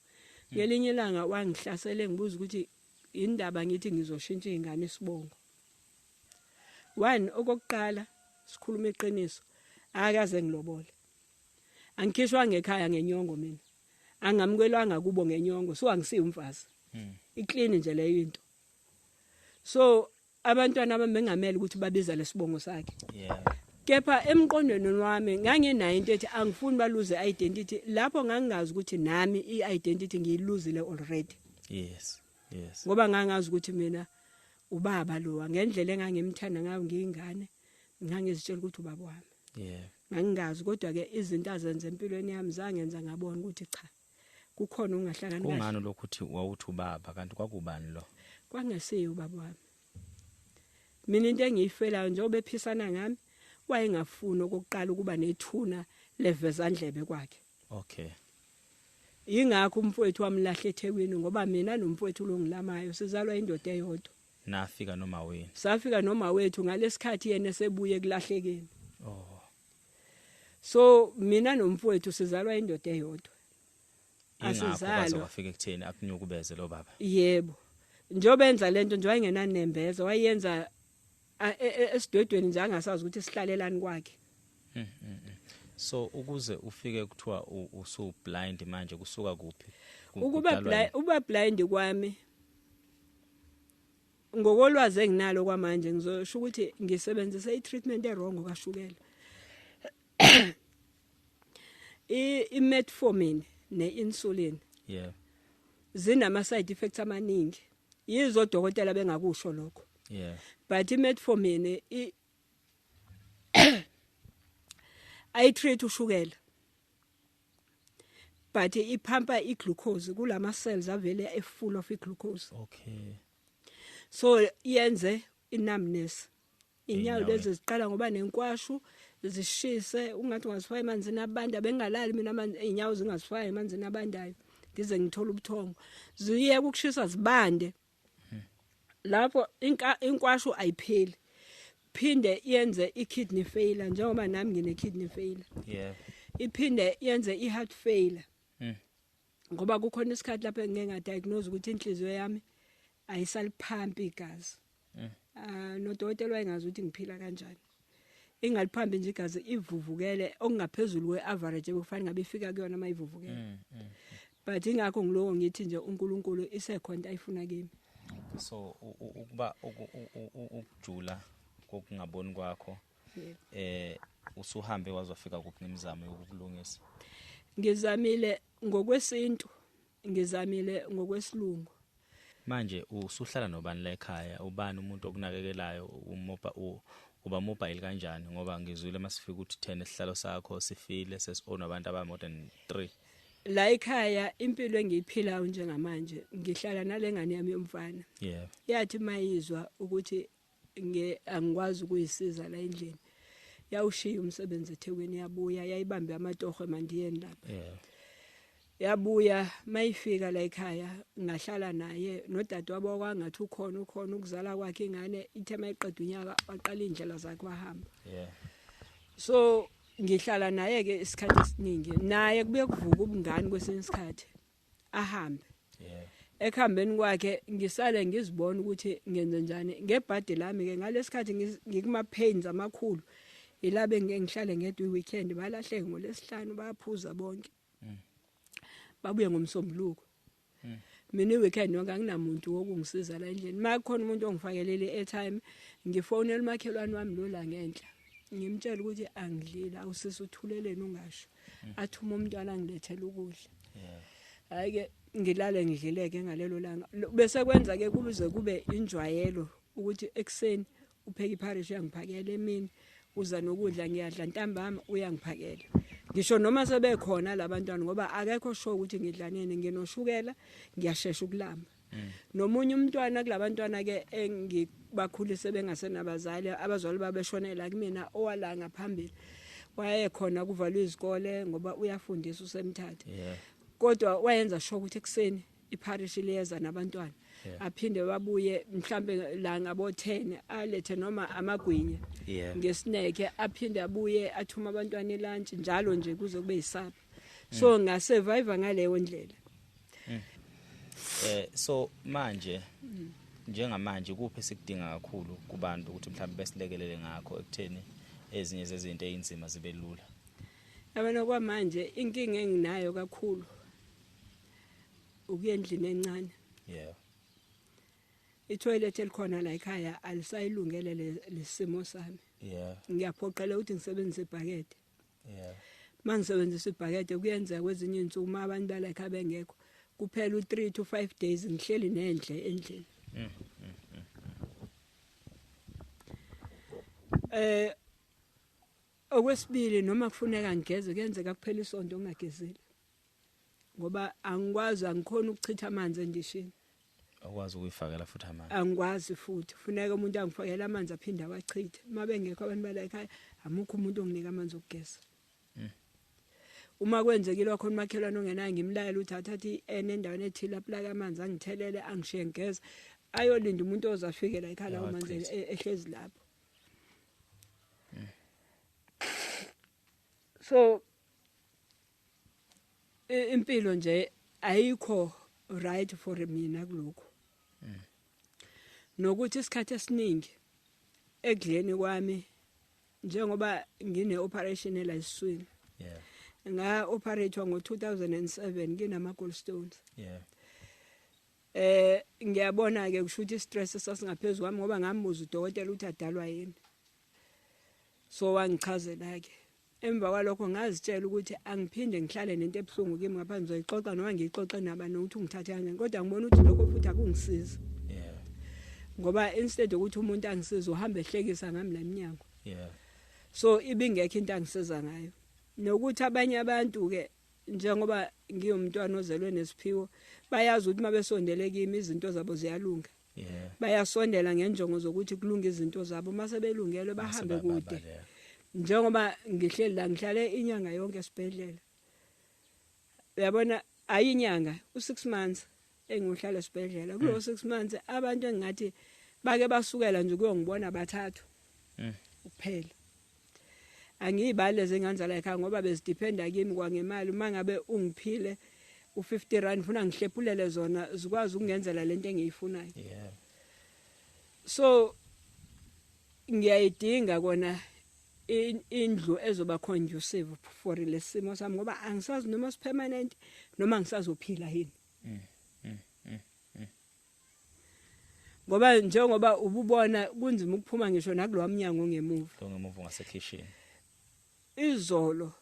Ngelinye ilanga wangihlasela ngibuza ukuthi indaba, ngithi ngizoshintsha izingane isibongo. One, okokuqala sikhuluma iqiniso, akaze ngilobole, angikhishwa ngekhaya ngenyongo, mina angamukelwanga kubo ngenyongo, so angisiyo umfazi. Iclean nje leyo into. So abantwana bami bengamele ukuthi babiza lesibongo sakhe. Kepha emqondweni wami ngangenayo into ethi angifuni baluze identity. Lapho ngangingazi ukuthi nami i-identity ngiyiluzile already. Yes. Yes. Ngoba ngangazi ukuthi mina ubaba lowa, ngendlela engangimthanda ngayo ngiyingane, ngangizitshela ukuthi ubaba wami. Ngangingazi, kodwa ke izinto azenze empilweni yami zangenza ngabona ukuthi cha, kukhona ungahlangani kahle. Kungani lokhu uthi wawuthi ubaba, kanti kwakubani lo? Kwangesiye ubaba wami. Mina into engiyifelayo, njengoba ephisana ngami, wayengafuni okokuqala ukuba nethuna levezandlebe kwakhe. Ingakho umfowethu wamlahla eThekwini, ngoba mina nomfowethu lo ngilamayo sizalwa indoda eyodwa. Nafika noma wenu? Safika noma wethu ngalesikhathi yena esebuye kulahlekeni. Oh. So mina nomfowethu sizalwa indoda eyodwa. Ingakho kwaze Asizalwa. kwafika ekutheni akunyukubeze lo baba. Yebo. Njengoba enza lento nje wayengenanembeza, wayenza esidwedweni nje, angasazi ukuthi sihlalelani kwakhe. So ukuze ufike kuthiwa usu blind manje, kusuka kuphi? Ukuba Kudalwa blind, yini? uba blind kwami ngokolwazi enginalo kwamanje, ngizosho ukuthi ngisebenzise i-treatment e-wrong kashukela. I-metformin ne-insulin zinama side effects amaningi. Yizo odokotela bengakusho lokho. But i-metformin ayitreat ushukela, but iphampa iglucose kulama cells avele e full of iglucose. So yenze i-numbness. Inyawo Ey'nyaweni. lezi ziqala ngoba nenkwashu, zishise ungathi ungazifaka emanzini abanda. Bengalali mina amanzi, inyawo zingazifaka emanzini abandayo ngize ngithole ubuthongo. Ziyeke ukushisa, zibande lapho inkwashu ayipheli, phinde yenze i-kidney failure, njengoba nami ngine kidney failure. Iphinde yenze i-heart failure. Ngoba kukhona isikhathi lapho engike ngadiagnose ukuthi inhliziyo yami ayisaliphampi igazi. Ah, nodokotela wayengazi ukuthi ngiphila kanjani. Ingaliphambi nje igazi, ivuvukele okungaphezulu kwe-average ekufanele ngabe ifika kuyona uma ivuvukele. But ingakho ngiloko ngithi nje uNkulunkulu isekhona into ayifuna kimi. So ukuba ukujula kokungaboni kwakho, usuhambe wazofika kuphi nemizamo yokulungisa? Ngizamile ngokwesintu, ngizamile ngokwesilungu. Manje usuhlala nobani la ekhaya? Ubani umuntu okunakekelayo? Umoba uba mobile kanjani? Ngoba ngizwile masifika ukuthi 10 isihlalo sakho sifile, sesi-own abantu aba more than 3. La ekhaya impilo engiyiphilayo njengamanje, ngihlala nalengane yami yomfana. Yathi mayizwa ukuthi angikwazi ukuyisiza la endlini, yawushiya umsebenzi eThekwini, yabuya, yayibambe amatoho emandiyeni lapha. Yabuya, mayifika la ekhaya ngahlala naye nodadewabo, kwangathi ukhona ukuzala kwakhe ingane. Ithe mayiqeda unyaka waqala indlela zakhe wahamba. So ngihlala naye ke isikhathi esiningi, naye kubuye kuvuka ubungani kwesinye isikhathi ahambe. Ekuhambeni kwakhe ngisale ngizibona ukuthi ngenze njani ngebhadi lami ke ngalesikhathi ngikuma pains amakhulu. Ilabe ngeke ngihlale ngedwa i-weekend, balahleke ngolesihlanu, bayaphuza bonke. Babuye ngomsombuluko. Mina i-weekend yonke anginamuntu wokungisiza la endlini. Uma kukhona umuntu ongifakelele i-airtime, ngifonela umakhelwane wami lo la ngenhla, ngimtshela ukuthi angidlile. Awusisi, uthuleleni ungasho? Athuma umntwana angilethele ukudla. Hayi ke, ngilale ngidlileke ngalelo langa. Bese kwenza ke kuze kube injwayelo ukuthi ekseni upheka ipharishi, uyangiphakela, emini uza nokudla, ngiyadla, ntambama uyangiphakela, ngisho noma sebekhona labantwana, ngoba akekho sure ukuthi ngidla nini. Nginoshukela, ngiyashesha ukulamba. Nomunye umntwana kulabantwana ke engibakhulise bengasenabazali, abazali babeshonela kumina, owala ngaphambili wayekhona kuvalwe izikole ngoba uyafundisa usemthatha. Kodwa wayenza sure ukuthi ekuseni ipharishi liyeza nabantwana. Aphinde babuye mhlambe la ngabo 10, alethe noma amagwinya ngesineke, aphinde abuye athuma abantwana elunch njalo nje kuze kube yisapha. So ngasurvive ngaleyo ndlela. So manje, njengamanje, kuphi esikudinga kakhulu kubantu ukuthi mhlawumbe besilekelele ngakho ekutheni ezinye zezinto ezinzima zibe lula? Yabona, kwamanje inkinga enginayo kakhulu ukuya endlini encane. Itoilet elikhona la ekhaya alisayilungele lesimo sami. Ngiyaphoqela ukuthi ngisebenzise ibhakede. Mangisebenzisa ibhakede kuyenzeka kwezinye izinsuku uma abantu balakha bengekho kuphela u3 to 5 days ngihleli nendle endlini. Okwesibili noma kufuneka ngigeze kuyenzeka kuphela isonto ngingagezile. Ngoba angikwazi, angikhona ukuchitha amanzi endishini. Akwazi ukuyifakela futhi amanzi. Angikwazi futhi, kufuneka umuntu angifakele amanzi aphinde awachithe. Uma bengekho abantu bala ekhaya, amukho umuntu onginika amanzi okugeza. Uma kwenzekile wakhona umakhelwane ongenayo ngimlayela ukuthi athathe i-en endaweni ethile aplake amanzi angithelele angishiye ngigeza, ayolinda umuntu ozafikela ekhaya lawo manzi ehlezi lapho. So impilo nje ayikho right for mina kulokho. Nokuthi isikhathi esiningi ekudleni kwami njengoba ngine operation ela esiswini. Nga operatewa ngo 2007 nginama gallstones. Ngiyabona ke kusho ukuthi stress sasingaphezulu kwami ngoba ngambuza udokotela ukuthi adalwa yini. So wangichazela ke. Emva kwalokho ngazitshela ukuthi angiphinde ngihlale nento ebhlungu kimi ngapha ngizoyixoxa noma ngiyixoxe nabantu ukuthi ungithathe kanjani, kodwa ngibona ukuthi lokho futhi akungisizi. Ngoba instead ukuthi umuntu angisize uhamba ehlekisa ngami la eminyango. So ibingekho into angisiza ngayo. Nokuthi abanye abantu ke njengoba ngiyumntwana ozelwe nesiphiwo bayazi ukuthi mabesondele kimi izinto zabo ziyalunga. Bayasondela ngenjongo zokuthi kulunge izinto zabo, mase belungelwe bahambe kude. Njengoba ngihleli la ngihlale inyanga yonke esibhedlela. Uyabona ayinyanga u6 months engihlala esibhedlela. Kulo 6 months abantu engathi bake basukela nje kuyongibona bathathu. Kuphela. Angiyibale lezi la ekhaya ngoba bezidependa kimi kwangemali. Uma ngabe ungiphile u50 rand ufuna ngihlephulele zona zikwazi ukungenzela lento engiyifunayo. So ngiyayidinga kona indlu ezoba conducive for lesimo sami ngoba angisazi noma permanent noma ngisazophila yini. Ngoba njengoba ububona kunzima ukuphuma ngisho nakulowa mnyango ngemuva. Lo ngemuva ngasekhishini. Izolo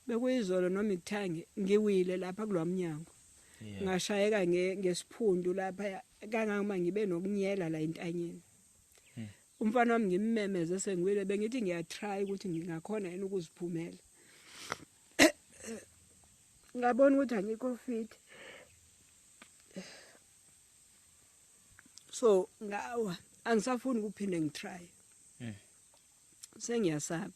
bekuyizolo noma ikuthangi ngiwile lapha kulowa mnyango. Ngashayeka ngesiphundu lapha kangangoma ngibe nokunyela la entanyeni. Umfana wami ngimmemeze sengiwile, bengithi ngiyatry ukuthi ngingakhona yini ukuziphumela. Ngabona ukuthi angikho fit. So ngawa angisafuni ukuphinde ngitry. Sengiyasaba.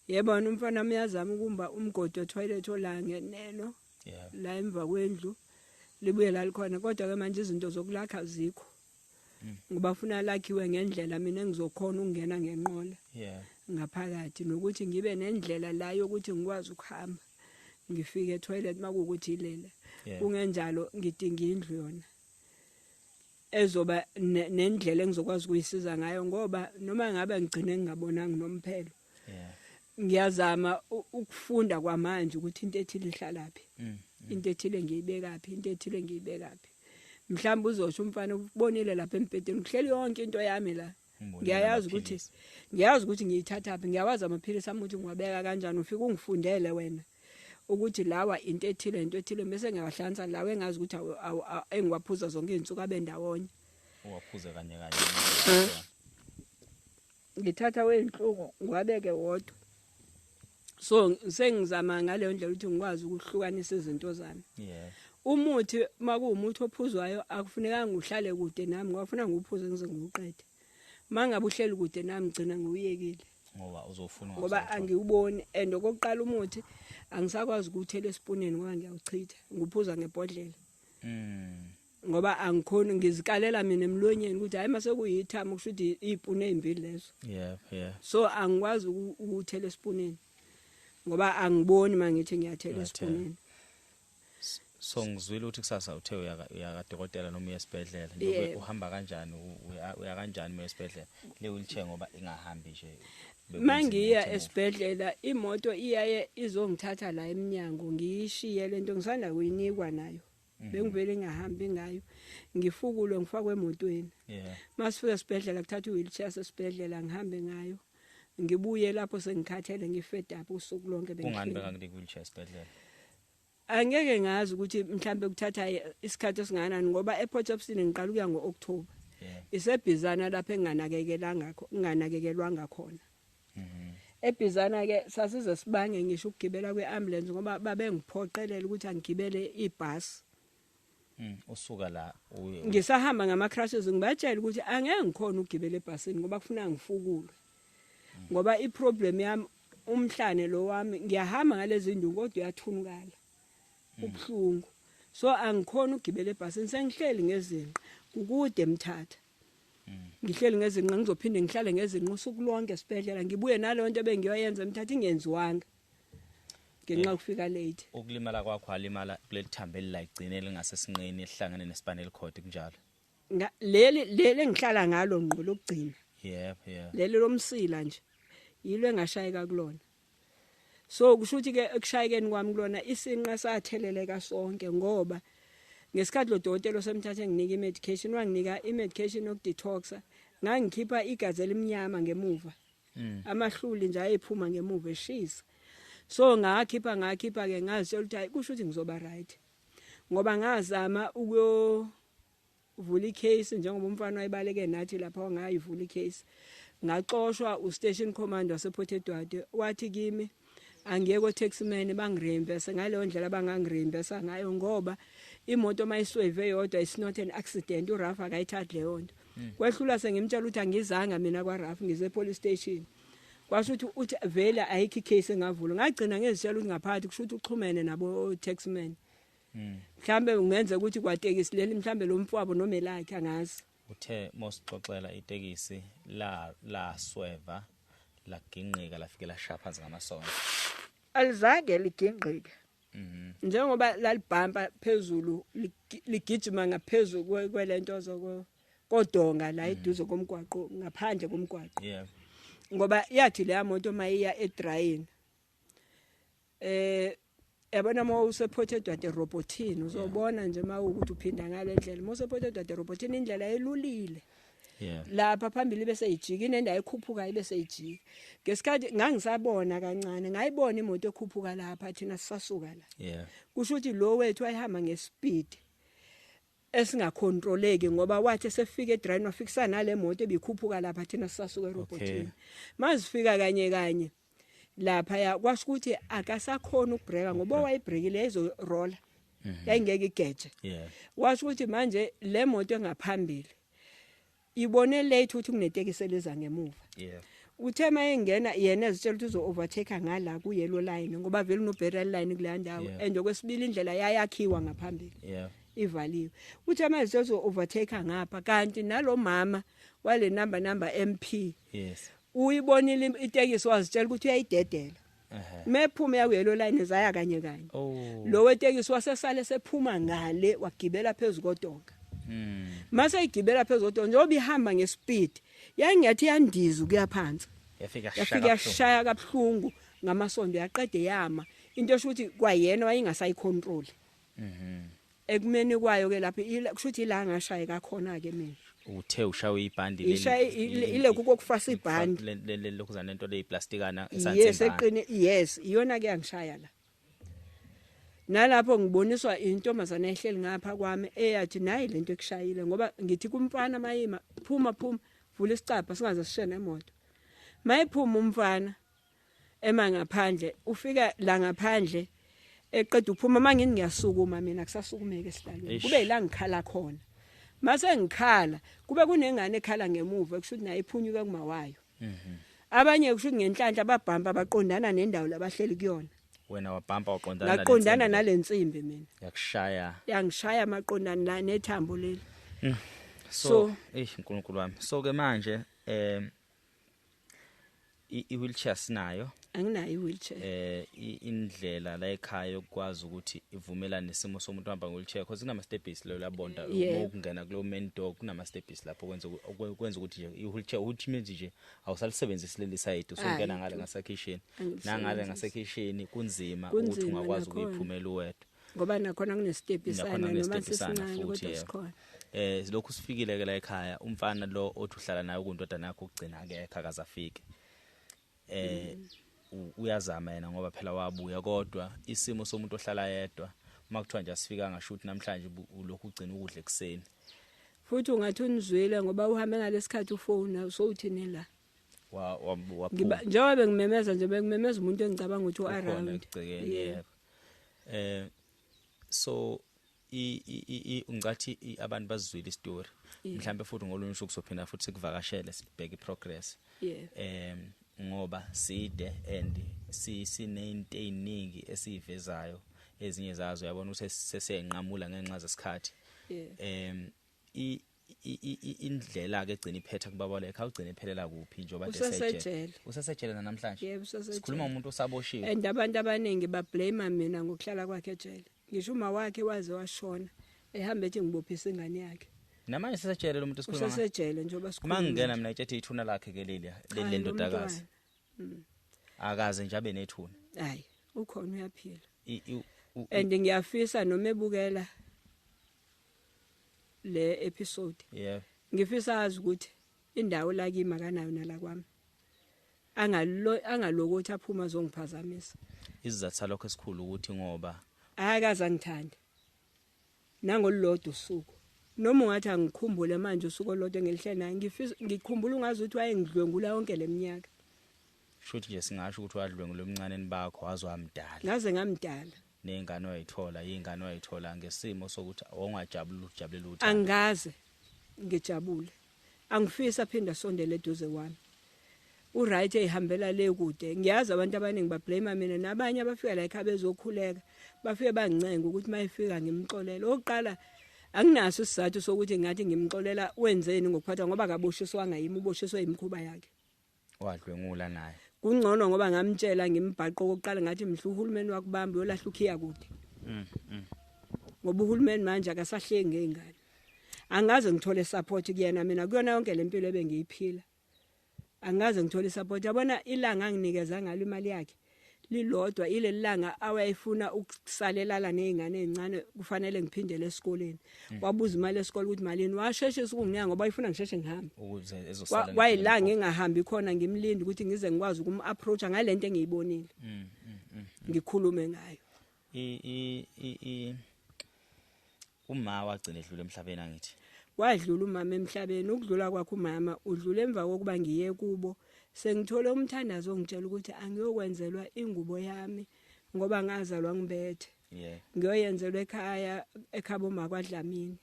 Yebona umfana wami uyazama ukumba umgodi wetoilet ola ngeneno. La emva kwendlu libuye la likhona, kodwa ke manje izinto zokulakha azikho. Ngoba funa lakhiwe ngendlela mina engizokhona ukungena ngenqola. Ngaphakathi nokuthi ngibe nendlela la yokuthi ngikwazi ukuhamba ngifike etoilet makuwukuthi ilela. Kungenjalo ngidinga indlu yona ezoba nendlela engizokwazi ukuyisiza ngayo, ngoba noma ngabe ngigcine ngingabonanga nomphelo. Ngiyazama ukufunda kwamanje ukuthi into ethile ihlalaphi. Into ethile ngiyibekaphi, into ethile ngiyibekaphi. Mhlawumbe uzosho umfana ubonile lapha embhedeni kuhleli yonke into yami la. Ngiyayazi ukuthi ngiyithathaphi, ngiyawazi amaphilisi ami ukuthi ngiwabeka kanjani. Ufika ungifundele wena ukuthi lawa into ethile into ethile, bese ngiyawahlanza lawa engazi ukuthi engiwaphuza zonke izinsuku abe ndawonye. Uwaphuze kanye kanye. Ngithatha wenhlungu ngiwabeke wodwa. So sengizama ngaleyo ndlela ukuthi ngikwazi ukuhlukanisa izinto zami. Umuthi makuwumuthi ophuzwayo akufunekanga uhlale kude nami, ngoba ufuna ngiwuphuze ngize ngiwuqede. Mangabe uhleli kude nami gcina ngiwuyekile. Ngoba uzofuna ngoba angiwuboni, and okokuqala umuthi angisakwazi ukuthela esipuneni ngoba ngiyawuchitha, ngiphuza ngebhodlela. Ngoba angikhoni, ngizikalela mina emlonyeni ukuthi hayi mase kuyithama kusho ukuthi izipuni ezimbili lezo. So angikwazi ukuthela esipuneni ngoba angiboni mangithi ngiyathela esipuneni. So ngizwile ukuthi kusasa uthe uya kadokotela noma uya esibhedlela. Njengoba uhamba kanjani, uya kanjani uma esibhedlela? Le wheelchair ngoba ingahambi nje. Mangiya esibhedlela imoto iyaye izongithatha la eminyango ngiyishiye lento ngisanda kuyinikwa nayo. Bengivele ngingahambi ngayo. Ngifukulwe ngifakwe emotweni. Masifika esibhedlela kuthatha i-wheelchair sesibhedlela ngihambe ngayo. Ngibuye lapho sengikhathele, ngi-fed up usuku lonke. Kungani Bengihleli. Bengakunika wheelchair esibhedlela? Angeke ngazi ukuthi mhlambe kuthatha isikhathi esingakanani, ngoba ePort Shepstone ngiqala ukuya ngo-October. Isebhizana lapho enganakekelanga, nganakekelwanga khona. Ebhizana ke sasize sibange ngisho ukugibela kweambulance, ngoba babengiphoqelela ukuthi angigibele ibhasi. Usuka la uye Ngisahamba ngama crutches, ngibatshela ukuthi angeke ngikhona ukugibela ebhasini ngoba kufuna ngifukulwe, ngoba iproblem yami umhlane lo wami, ngiyahamba ngalezi nduku kodwa uyathunukala, ubhlungu, so angikhona ukugibela ebhasini. Sengihleli ngezinqa, kukude emthatha. Ngihleli ngezinqa, ngizophinde ngihlale ngezinqa usuku lonke esibhedlela, ngibuye naleyo nto ebengiyoyenza emthatha ingenziwanga ngenxa yokufika late. Ukulimala kwakho, alimala kuleli thambo elilayigcine lingasesinqeni elihlangene nespinal cord, kunjalo? Leli engihlala ngalo ngqo lokugcina. Yebo, yebo. Leli lomsila nje yilo engashayeka kulona. So kusho ukuthi ke ekushayekeni kwami kulona, isinqa satheleleka sonke, ngoba ngesikhathi lo dokotela osemthathe nginika i-medication, wanginika i-medication yokudetoxa, ngangikhipha igazi elimnyama ngemuva. Amahluli nje ayephuma ngemuva eshisa. So ngakhipha, ngakhipha ke, ngazitshela ukuthi hayi, kusho ukuthi ngizoba right, ngoba ngazama ukuyo vula icase njengoba umfana wayebaleke nathi lapha, ngayivula icase, ngaxoshwa ustation commander wasePort Edward. Wathi kimi angiye ko-taximan bangireimburse ngaleyo ndlela abangangireimburse ngayo, ngoba imoto mayisweve yodwa is not an accident, uRAF akayithathi leyo nto. Kwehlula sengimtshela ukuthi angizanga mina kwaRAF, ngize police station. Kwasho ukuthi uthi vele ayikho icase engavulwa. Ngagcina ngezitshela ukuthi ngaphakathi kusho ukuthi uxhumene nabo taximan. Mhlambe ungenza ukuthi kwatekisi leli, mhlambe lo mfowabo noma elakhe, angazi. Uthe mosixoxela itekisi la lasweva, laginqika, lafike lashaya phansi ngamasondo. Alizange ligingqike. Njengoba lalibhampa phezulu, ligijima ngaphezulu kwelento zoko kodonga la eduze komgwaqo, ngaphandle komgwaqo. Ngoba yathi leya moto mayiya edrayini, yabona uma usePort Edward erobotini, uzobona nje uma ukuthi uphinda ngale ndlela, uma usePort Edward erobotini, indlela elulile lapha phambili bese ijika, inendawo ekhuphuka ibe seyijika. Ngesikhathi ngangisabona kancane, ngayibona imoto ekhuphuka lapha thina sisasuka la. Kusho ukuthi lo wethu wayehamba ngespeed esingacontroleki, ngoba wathi esefika edrayini wafikisa nale moto ebikhuphuka lapha thina sisasuka erobotini. Mazifika kanye kanye lapha ya, kwasho ukuthi akasakhona ukubreka, ngoba wayibrekile yayizorola, yayingeke igeje. Washo ukuthi manje le moto engaphambili ibone late ukuthi kunetekisi eliza ngemuva. Uthe mayengena yena ezitshela ukuthi uzo overtake ngala ku yellow line, ngoba vele uno barrier line kuleya ndawo. And okwesibili, indlela yayakhiwa ngaphambili, ivaliwe. Uthe manje uzo overtake ngapha, kanti nalomama wale number MP uyibonile itekisi, wazitshela ukuthi uyayidedela. Mephuma ya ku yellow line, zaya kanye kanye. Lo wetekisi wasesale sephuma ngale, wagibela phezulu kodonga. Mase igibela phezulu kodonga, njengoba ihamba ngespeed, yayingathi yandiza ukuya phansi. Yafika. Yafika yashaya kabuhlungu ngamasondo, yaqede yama, into esho ukuthi kwayena wayengasayicontrol. Ekumeni kwayo ke lapho kusho ukuthi ila ngashayeka khona ke mina. Uthe ushawe ibhandi. Ishaye ile kokufasa ibhandi. Lokuzana lento leyiplastikana. Yes, eqine, yes, iyona ke yangishaya la. Nalapho ngiboniswa intombazana ehleli ngapha kwami, eyathi nayi lento ekushayile, ngoba ngithi kumfana mayima, "Phuma, phuma, vula isicabha singaze sishe nemoto." Mayiphuma umfana ema ngaphandle, ufika la ngaphandle, eqeda uphuma, mangini ngiyasukuma mina, kusasukumeka esihlalweni. Eish. Kube yila ngikhala khona. Mase ngikhala, kube kunengane ekhala ngemuva, kusho ukuthi naye iphunyuke kumawayo. Abanye kusho ukuthi ngenhlanhla babhampa baqondana nendawo labahleli kuyona. Wena wabhampa waqondana. Ngaqondana nalensimbi mina. Yakushaya. Yangishaya maqondana la nethambo leli. So, eish, uNkulunkulu wami. So ke manje i wheelchair sinayo? Anginayo i-wheelchair. Indlela la ekhaya yokwazi ukuthi ivumelane nesimo somuntu ohamba nge-wheelchair, because kunama steps lo labonda ukungena kulo main door, kunama steps lapho kwenza ukuthi nje i-wheelchair, which means nje awusalisebenzisi leli side, usungena Hayi, ngale ngasekhishini, Angilisebenzisi. nangale ngasekhishini kunzima ukuthi Kunzima ungakwazi nakhona. ukuyiphumela uwedwa. Ngoba nakhona kunestebhisana, Nakhona noma kunestebhisana sisincane futhi, kodwa yebo. sikhona. Lokhu sifikile ke la ekhaya, umfana lo othi uhlala naye, ukundodana yakho, ukugcina akekho, akazafike. Uyazama yena ngoba phela wabuya, kodwa isimo somuntu ohlala yedwa uma kuthiwa nje asifika ngashuthi namhlanje ulokhu ugcina ukudla ekuseni. Futhi ungathi unizwile ngoba uhambe ngalesikhathi ufona sowuthini la. Waphuma. Njengoba bengimemeza nje, bengimemeza umuntu engicabanga ukuthi Ukhona u-around. ekugcekeni. Yebo. Yebo. So i ungathi abantu bazizwile istory. Mhlambe futhi ngolunye usuku sophinda futhi sikuvakashele sibheke iprogress. Ngoba side and sinento eziningi esivezayo, ezinye zazo uyabona ukuthi sesiyanqamula ngenxa zesikhathi. Indlela ke egcina iphetha kubaba lekha ugcina iphelela kuphi njengoba Usesejele. Usesejele namhlanje? Yebo, usesejele. Sikhuluma ngomuntu osaboshiwe. And abantu abaningi bablame mina ngokuhlala kwakhe ejele. Ngisho uma wakhe waze washona ehamba ethi ngibophisa ingane yakhe. Namanje sesejele lo muntu esikhuluma ngaye? Usesejele njengoba sikhuluma. Uma ngingena mina ngitshethe ithuna lakhe ke leliya, Cha, leli lendodakazi. lo mntwana. Akaze nje abe nethuna. Hayi, ukhona uyaphila. And ngiyafisa noma ebukela le episode. Ngifisa azi ukuthi indawo la kimi akanayo nala kwami. Angalokothi aphuma azongiphazamisa. Isizathu salokho esikhulu ukuthi ngoba akaze angithande. Nangolulodwa usuku. Noma ungathi angikhumbule manje usuku olodwa engelihle naye, ngifisa ngikhumbula ungazi ukuthi wayengidlwengula yonke leminyaka. Shuthi nje singasho ukuthi wadlwengula emncaneni bakho waze wamdala. Ngaze ngamdala. Nezingane wayithola, izingane wayithola ngesimo sokuthi wawungajabuli ujabulela uthando. Angaze ngijabule. Angifisa phinda sondele eduze kwami. Uright ehambela le kude. Ngiyazi abantu abaningi bablame mina nabanye abafika la ekhaya bezokhuleka. Bafike bangincenge ukuthi mayifika ngimxolele. Oqala anginaso isizathu sokuthi ngathi ngimxolela wenzeni ngokuphatha ngoba akaboshiswanga yimi, uboshiswe imikhuba yakhe. Wadlwengula naye. Kungcono ngoba ngamtshela ngimbhaqo okokuqala ngathi mhla uhulumeni wakubamba uyolahla ukhiya kude. Ngoba uhulumeni manje akasahlengi ngezingane. Angaze ngithole support kuyena mina kuyona yonke lempilo ebengiyiphila. Angaze ngithole support. Yabona ilanga anginikeza ngalo imali yakhe lilodwa ileli langa awayefuna ukusalelala nezingane ezincane kufanele ngiphindele esikoleni. Wabuza imali esikole ukuthi malini, washeshisa ukunginika ngoba ayifuna ngisheshe ngihambe. Ukuze ezosala Kwayilanga nempilo. engahambi khona ngimlinde ukuthi ngize ngikwazi ukum-approacha ngalento engiyibonile. Ngikhulume ngayo. Uma wagcina edlula emhlabeni angithi. Wadlula umama emhlabeni, ukudlula kwakhe umama udlula emva kokuba ngiye kubo. Sengithole umthandazo ongitshela ukuthi angiyokwenzelwa ingubo yami ngoba ngazalwa ngibethe. Ngiyoyenzelwa ekhaya ekhabo makwaDlamini.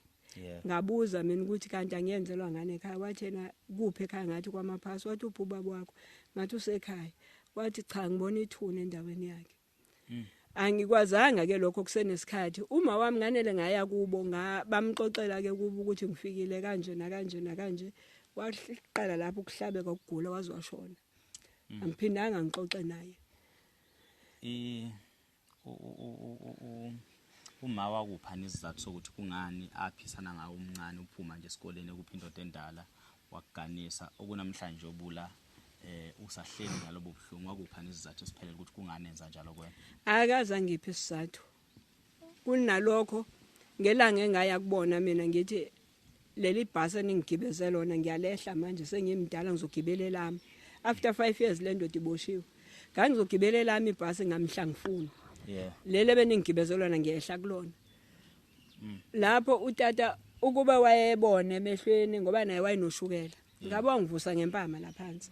Ngabuza mina ukuthi kanti angiyenzelwa ngane ekhaya, wathi yena kuphi ekhaya, ngathi kwamaphasi. Wathi uphi ubaba wakho, ngathi usekhaya. Wathi cha ngibona ithuna endaweni yakhe. Angikwazanga ke lokho kusenesikhathi. Uma wami nganele ngaya kubo, bamxoxela ke kubo ukuthi ngifikile kanje nakanje nakanje. Waqala lapho ukuhlabeka ukugula waze washona. Angiphindanga ngixoxe naye. Uma wakupha isizathu sokuthi kungani aphisana ngawo umncane uphuma nje esikoleni kuphi indoda endala wakuganisa okunamhlanje obula usahleli ngalobo buhlungu, wakupha isizathu esiphelele ukuthi kungani enza njalo kuwena? Akaze angiphe isizathu. Kunalokho ngelanga engaya kubona mina ngithi leli bhasi eningigibeze lona ngiyalehla manje sengimdala ngizogibela elami. After 5 years le ndoda iboshiwe. Ngangizogibela elami ibhasi ngamhla ngifuna. Leli beningigibeze lona ngiyehla kulona. Lapho utata ukuba wayebona emehlweni ngoba naye wayenoshukela. Ngabe wangivusa ngempama laphansi.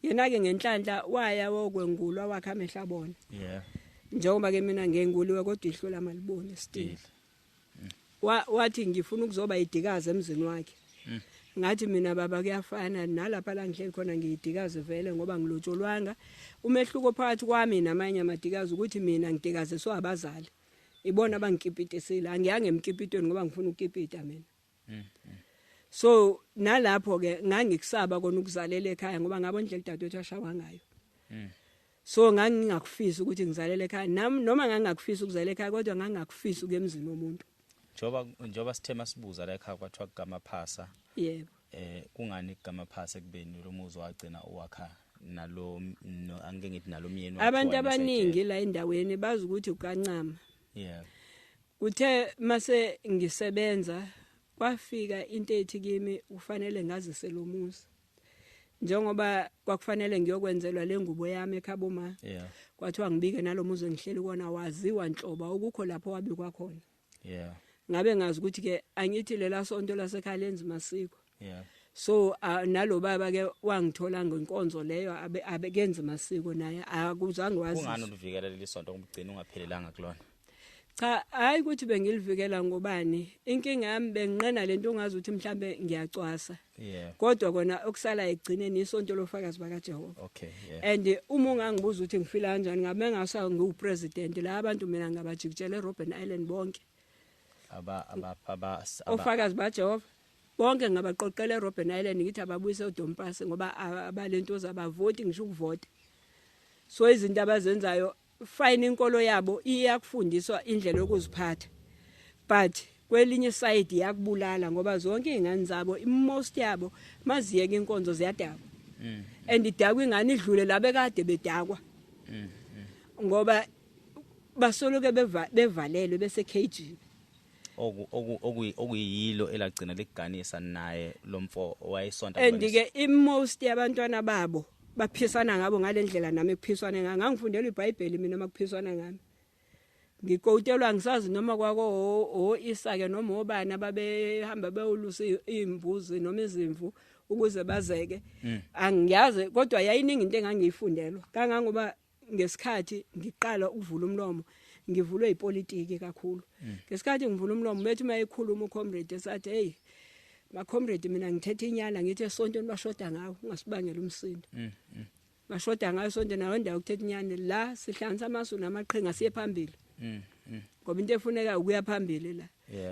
Yena ke ngenhlanhla waya wokwengulwa wakhe amehla abona. Njengoba ke mina ngenguliwe kodwa ihlo lami aliboni still. Wathi ngifuna ukuzoba idikazi emzini wakhe. Ngathi mina baba kuyafana nalapha la ngihleli khona ngiyidikazi vele ngoba ngilotsholwanga. Umehluko phakathi kwami namanye amadikazi ukuthi mina ngidikaziswa abazali. Ibona abangikipitisile, angiyange emkipitweni ngoba ngifuna ukukipita mina. So nalapho ke ngangikusaba kona ukuzalela ekhaya ngoba ngabona indlela udadewethu ashawa ngayo. So ngangingakufisi ukuthi ngizalele ekhaya. Nami noma ngangingakufisi ukuzalela ekhaya kodwa ngangingakufisi ukuya emzini womuntu. Njoba sithe masibuza la ekhaya kwathiwa kuGamaphasa. Kungani kuGamaphasa ekubeni lo muzi wagcina uwakha nalo, no, angeke ngithi nalo myeni wakhe Abantu wayenesejele. abaningi la endaweni bazi ukuthi ukaNcama. Kuthe mase ngisebenza kwafika into ethi kimi kufanele ngazise lo muzi. Njengoba kwakufanele ngiyokwenzelwa le ngubo yami ekhabo ma, kwathiwa ngibike nalomuzi engihleli kona, waziwa nhlobo ukukho lapho wabikwa khona. Ngabe ngazi ukuthi ke angithi lela sonto lasekhaya lenza masiko. So nalo baba ke wangithola ngenkonzo leyo, abekenza masiko naye, akuzange wazi. Kungani ulivikela leli sonto ngobugcina ungaphelelanga kulona? Cha, hayi ukuthi bengilivikela ngobani, inkinga yami benginqena lento ongazi ukuthi mhlambe ngiyacwasa. Kodwa kona okusala egcineni isonto lofakazi bakaJehova. Okay, yeah. And uma ungangibuza ukuthi ngifila kanjani, ngabe ngasa ngiwupresident la abantu mina ngabajikijela eRobben Island bonke. Aba aba aba ofakazi baJehova bonke ngabaqoqela eRobben Island, ngithi ababuyise uDompasi ngoba abalento zabavoti, ngisho ukuvota. So izinto abazenzayo fine, inkolo yabo iyakufundiswa indlela yokuziphatha, but kwelinye side iyakubulala ngoba zonke izingane zabo, most yabo maziyeka inkonzo ziyadakwa. And idakwa ingane idlule la bekade bedakwa. Ngoba basoloke bevalelwe bese KG. Oku oku okuyilo elagcina likuganisa naye lomfo owayesonta. And ke imost yabantwana babo baphisana ngabo ngalendlela nami ekuphiswana ngayo. Ngangifundela iBhayibheli mina makuphiswana ngami. Ngikowutelwa ngisazi noma kwako o Isake noma obani ababehamba beyolusa imbuzi noma izimvu ukuze bazeke. Angiyazi, kodwa yayiningi into engangiyifundelwa kangangoba ngesikhathi ngiqala ukuvula umlomo ngivulwe ipolitiki kakhulu. Ngesikhathi ngivula umlomo bethi mayekhuluma ucomrade esathi, "Hey ma comrade, mina ngithethe inyala ngithi esontweni bashoda ngawo, ungasibangela umsindo." Bashoda ngayo esontweni, nayo indawo ukuthetha inyani la, sihlanganisa amasu namaqhinga siye phambili. Ngoba into efuneka ukuya phambili la.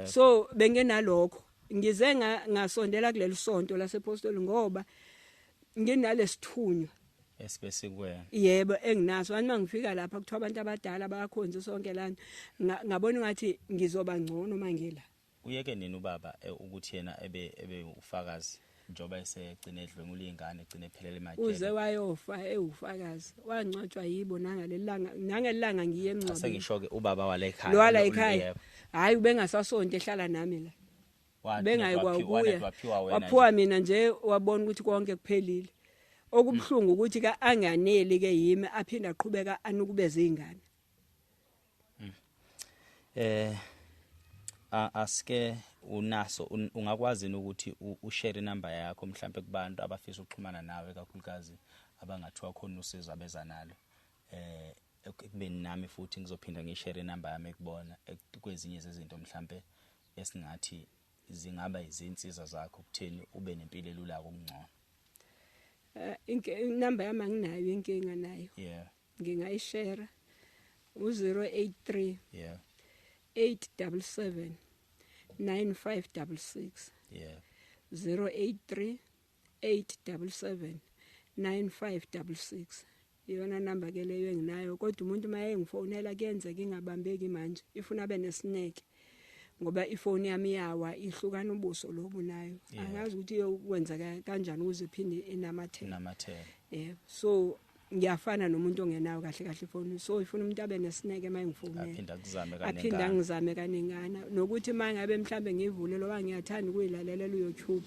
So bengenalokho ngize ngasondela kuleli sonto lasepostoli ngoba nginalesithunywa esibesikwena. Yebo, enginaso. Ani mangifika lapha kuthiwa abantu abadala bayakhonza sonke lana, ngabona ngathi ngizoba ngcono mangila. Uyeke nini ubaba ukuthi yena ebe ufakazi njoba esegcine edlwengula ingane egcine ephelele emajele? Uze wayofa ewufakazi, wangcwatshwa yibo nangalelanga, nangelanga ngiye emngcwabeni. Asengisho ke ubaba wale ekhaya. Lo wala ekhaya. Hayi, ubengasasonto ehlala nami la. Bengayikwakuya. Waphiwa mina nje, wabona ukuthi konke kuphelile. Okubhlungu ukuthi ka anganeli ke yimi, aphinda aqhubeka anukubeze izingane. Aske unaso ungakwazi ukuthi ushare inamba yakho mhlambe kubantu abafisa ukuxhumana nawe, kakhulukazi abangathiwa khona usizo abeza nalo, ekubeni nami futhi ngizophinda ngishare inamba yami ekubona kwezinye zezinto mhlambe esingathi zingaba izinsiza zakho ukutheni ube nempilo elula okungcono. Inamba yami anginayo inkinga nayo. Ngingayishare u083 877 9566. 083 877 9566 iyona namba ke leyo enginayo, kodwa umuntu maye ngifonela kuyenzeka ingabambeki manje, ifuna abe nesineke ngoba ifoni yami iyawa ihlukana ubuso lobu nayo. Angazi ukuthi iyokwenzeka kanjani ukuze iphinde inamathele. Inamathele. Yebo, so ngiyafana nomuntu ongenayo kahle kahle ifoni, so ifuna umuntu abe nesineke uma ngifonela. Aphinda kuzame aphinda kanengana. Ngizame kanengana, nokuthi mangabe mhlambe ngivule lo, ngiyathanda ukuyilalela uYouTube.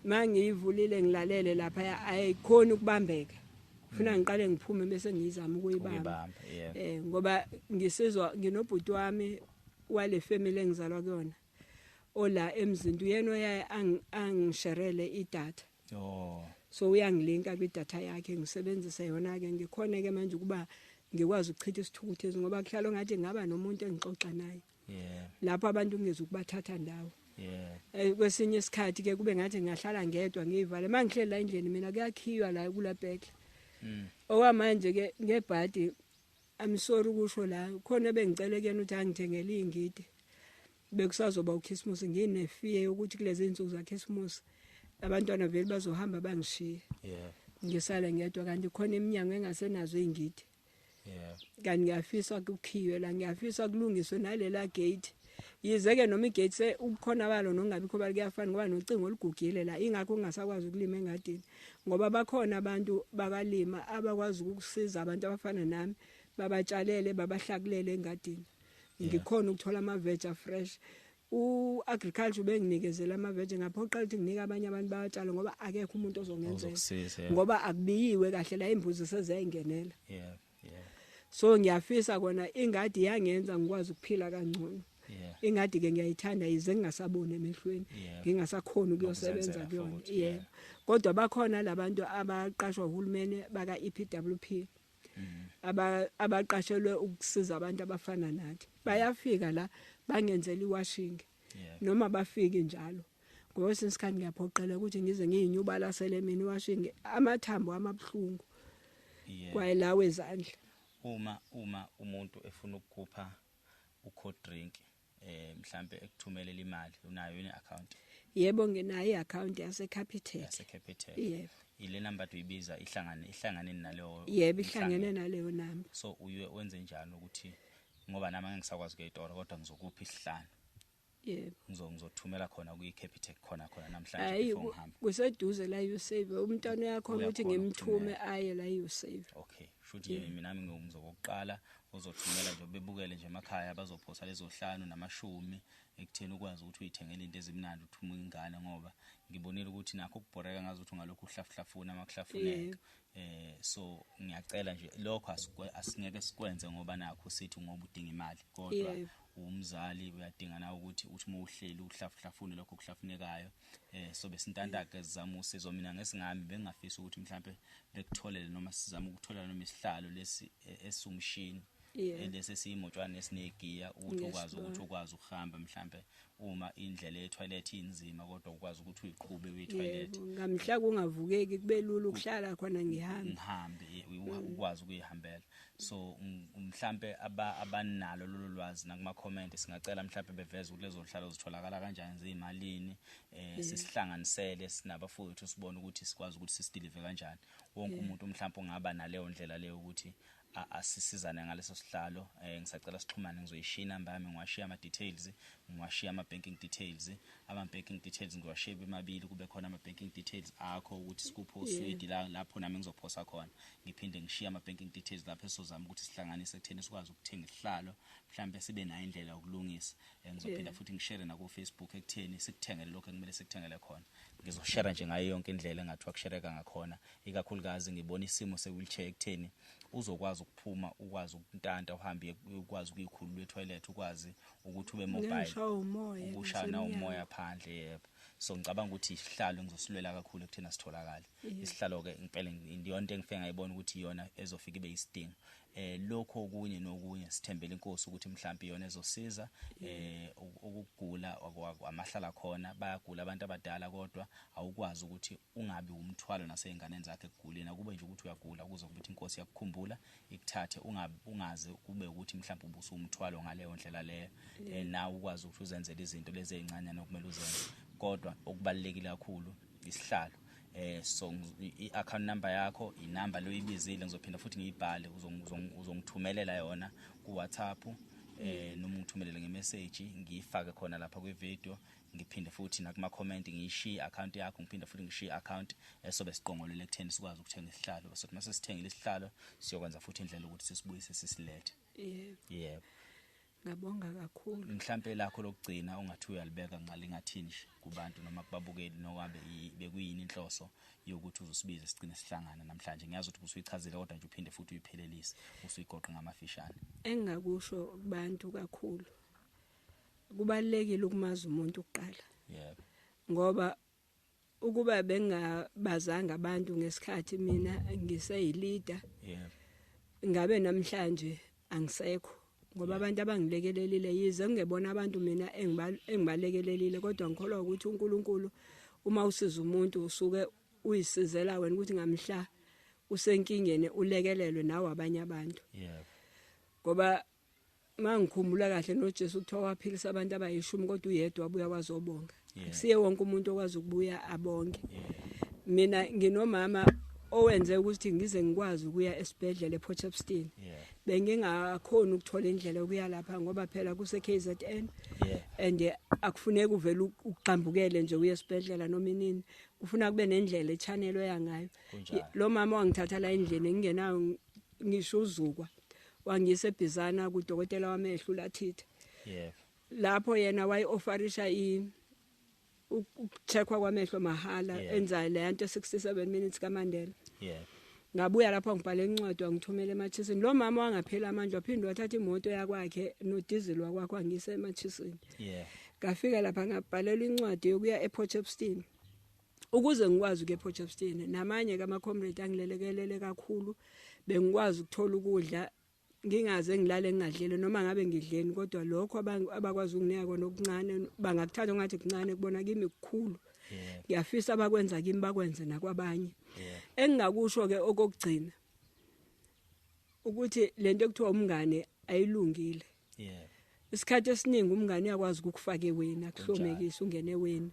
Mangiyivulile ngilalele lapha ayikhoni ukubambeka, ufuna ngiqale ngiphume bese ngiyizama ukuyibamba. Ukuyibamba, yeah. Ngoba ngisizwa nginobhuti wami wale family engizalwa kuyona ola emzinto, uyena oyaye angisherele idatha. So uyangilinka kwidatha yakhe, ngisebenzise yona ke, ngikhona ke manje ukuba ngikwazi ukuchitha isithukuthezi ngoba kuhlala ngathi ngaba nomuntu engixoxa naye. Lapho abantu ngizwe ukubathatha ndawo. Kwesinye isikhathi ke kube ngathi ngingahlala ngedwa ngiyivale mangihleli la endlini mina, kuyakhiywa la kula bhekla. Okwamanje ke ngebhadi, I'm sorry ukusho, la khona bengicela kuyena ukuthi angithengele ingidi, bekusazoba uChristmas, nginefiye yokuthi kulezi insuku zaChristmas abantwana vele bazohamba bangishiye. Ngisale ngedwa, kanti khona iminyango engasenazo ingidi. Kanti ngiyafisa kukhiywe la, ngiyafisa kulungiswe nalela gate, yize ke noma igate se ubukhona balo nongabikho balo kuyafana, ngoba nocingo olugugile la, ingakho ungasakwazi ukulima engadini, ngoba bakhona abantu bakalima abakwazi ukukusiza abantu abafana nami, babatshalele babahlakulele engadini. Ngikhona ukuthola ama veg fresh. U-agriculture benginikezela amaveji, ngaphoqa ukuthi nginike abanye abantu bayatshala ngoba akekho umuntu ozongenzela. Ozokusiza, yeah. Ngoba akubiyiwe kahle la, imbuzi seziyayingenela. yeah yeah So ngiyafisa kona ingadi yangenza ngikwazi ukuphila kangcono. Ingadi ke ngiyayithanda, yize ngingasaboni emehlweni, ngingasakhoni ukuyosebenza Nokuzenzela kuyona. futhi, Yebo, kodwa bakhona labantu abaqashwa uhulumeni baka EPWP, abaqashelwe ukusiza abantu abafana nathi. Bayafika la bangenzela iwashing, noma bafiki njalo, ngoba kwesinye isikhathi ngiyaphoqeleka ukuthi ngize ngiyinyubalasele mina iwashing, amathambo amabuhlungu kwayilawo ezandla. Uma umuntu efuna ukukupha u-cold drink, mhlambe ekuthumelela imali, unayo yini account? Yebo, nginayo i-account yase-Capitec. Yase Capitec? Yebo. Ile number uyibiza ihlangane naleyo? Yebo, ihlangene naleyo namba. So uye wenze njani ukuthi, ngoba nami angisakwazi kuyitoro, kodwa ngizokupha isihlanu, ngizothumela khona kwi-Capitec khona khona namhlanje Hayi, before ngihambe. Kuseduze la Usave, umntwana uyakhona ukuthi Uyakhona ngimthume ukuthumela. aye la Usave. Okay, shuthi nje mina nami ngizokuqala uzothumela nje, bebukele nje emakhaya, bazophosa lezo 5 namashumi ekutheni ukwazi ukuthi uyithengele into ezimnandi, uthume ingane, ngoba ngibonile ukuthi nakho ukubhoreka ngazi ukuthi ungalokhu uhlafuhlafuna amakuhlafuneka. So ngiyacela nje lokho asingeke sikwenze ngoba nakho sithi ngoba udinga imali, kodwa umzali uyadinga na ukuthi uthi uma uhleli uhlafuhlafune lokho okuhlafunekayo. So besintanda ke sizama usizo. Mina ngesingami bengingafisa ukuthi mhlambe bekutholele noma sizame ukuthola noma isihlalo lesi esumshini, lesi esiyimotshwane esinegiya, ukuthi ukwazi ukuthi ukwazi ukuhamba mhlambe uma indlela ye-toilet inzima, kodwa ukwazi ukuthi uyiqhube uye-toilet. Yebo, ngamhla kungavukeki kube lula ukuhlala khona ngihambe. Ngihambe, ukwazi ukuyihambela. So mhlambe abanalo lolu lwazi nakuma comment singacela mhlambe beveze ukuthi lezo zihlalo zitholakala kanjani, ziyimalini, sisihlanganisele sinabafowethu, sibone ukuthi sikwazi ukuthi sisidelive kanjani. Wonke umuntu mhlambe ungaba naleyo ndlela leyo ukuthi asisizane ngaleso sihlalo, ngisacela sixhumane. Ngizoyishiya inamba yami, ngiwashiya ama details, ngiwashiya ama banking details. Ama banking details ngiwashiya emabili, kube khona ama banking details akho ukuthi sikuphe uswidi la lapho nami ngizophosa khona, ngiphinde ngishiye ama banking details lapho esizozama ukuthi sihlanganise ekutheni sikwazi ukuthenga isihlalo, mhlambe sibe nayo indlela yokulungisa. Ngizophinda futhi ngishare na ku Facebook ekutheni sikuthengele lokho ekumele sikuthengele khona. Ngizoshare nje ngayo yonke indlela engathiwa kushareka ngakhona, ikakhulukazi ngibona isimo se-wheelchair ekutheni uzokwazi ukuphuma, ukwazi ukuntanta uhambe, ukwazi ukuyikhulula etoilet, ukwazi ukuthi ube mobile. Ngishaya umoya ukushaya nasemnyango. Umoya phandle, yebo. So ngicabanga ukuthi isihlalo ngizosilwela kakhulu ekutheni asitholakale isihlalo ke impela, iyona into engifike ngayibona ukuthi iyona ezofika ibe isidingo. Lokho okunye nokunye sithembele inkosi ukuthi mhlawumbe iyona ezosiza. Ukugula amahlala khona, bayagula abantu abadala, kodwa awukwazi ukuthi ungabi umthwalo naseyinganeni zakhe ekuguleni. Akube nje ukuthi uyagula kuze kube ukuthi inkosi yakukhumbula ikuthathe, ungaze kube ukuthi mhlawumbe ubusumthwalo ngaleyo ndlela leyo. Nawe ukwazi ukuthi uzenzele izinto lezi ezincane nokumele uzenze, kodwa okubalulekile kakhulu isihlalo. So i-account number yakho, inamba loyibizile, ngizophinda futhi ngiyibhale, uzongithumelela yona ku WhatsApp, noma ungithumelele ngemessage, ngiyifake khona lapha kwi-video, ngiphinde futhi nakuma comment ngiyishiye account yakho, ngiphinde futhi ngishiye account esobe siqongolele ekutheni sikwazi ukuthenga isihlalo. So mase sithengile isihlalo, siyokwenza futhi indlela ukuthi sisibuyise sisilethe. Yebo. Yebo. Ngabonga kakhulu. Mhlambe lakho lokugcina ungathi uyalibeka ngalingathini nje kubantu noma kubabukeli, nokwabe bekuyini inhloso yokuthi uzosibiza sigcine sihlangana namhlanje? Ngiyazi ukuthi usuyichazile, kodwa nje uphinde futhi uyiphelelise, usuyigoqa ngamafishane. Engingakusho kubantu kakhulu, kubalulekile ukumazi umuntu kuqala, ngoba ukuba bengabazanga abantu ngesikhathi mina ngiseyileader, ngabe namhlanje angisekho, ngoba abantu abangilekelelile, yize ngingebona abantu mina engibalekelelile, kodwa ngikholwa ukuthi uNkulunkulu uma usiza umuntu usuke uyisizela wena ukuthi ngamhla usenkingeni ulekelelwe nawe abanye abantu. Ngoba mangikhumbula kahle noJesu kuthiwa waphilisa abantu abayishumi, kodwa uyedwa wabuya wazobonga. Akusiye wonke umuntu okwazi ukubuya abonge. Mina nginomama owenze ukuthi ngize ngikwazi ukuya esibhedlela ePort Shepstone. Bengingakhoni ukuthola indlela yokuya lapha ngoba phela kuse KZN, and akufuneki uvele uqambukele nje uye esibhedlela noma inini, kufuna kube nendlela echannel oya ngayo. Lo mama wangithatha la endlini ngingenayo ngisho uzukwa, wangiyisa eBhizana kudokotela wamehlo lathitha. Lapho yena wayi-offerisha ukucheckwa kwamehlo mahhala, enza le nto 67 minutes kaMandela. Ngabuya lapho ngibhale incwadi, wangithumela eMathisini. Lo mama wangaphela amandla, waphinde wathatha imoto yakwakhe nodizili wakwakhe, wangisa eMathisini. Ngafika lapha ngabhalela incwadi yokuya ePort Shepstone, ukuze ngikwazi ukuya ePort Shepstone. Namanye kama-comrade angilelekelele kakhulu, bengikwazi ukuthola ukudla, ngingaze ngilale ngingadlile noma ngabe ngidleni, kodwa lokho abakwazi ukunginika kona okuncane bangakuthatha ngathi kuncane, kubona kimi kukhulu. Ngiyafisa abakwenza kimi bakwenze nakwabanye. Engingakusho ke okokugcina ukuthi lento ekuthiwa umngane ayilungile. Isikhathi esiningi umngane uyakwazi ukukufaka eweni, akuhlomekise ungene eweni,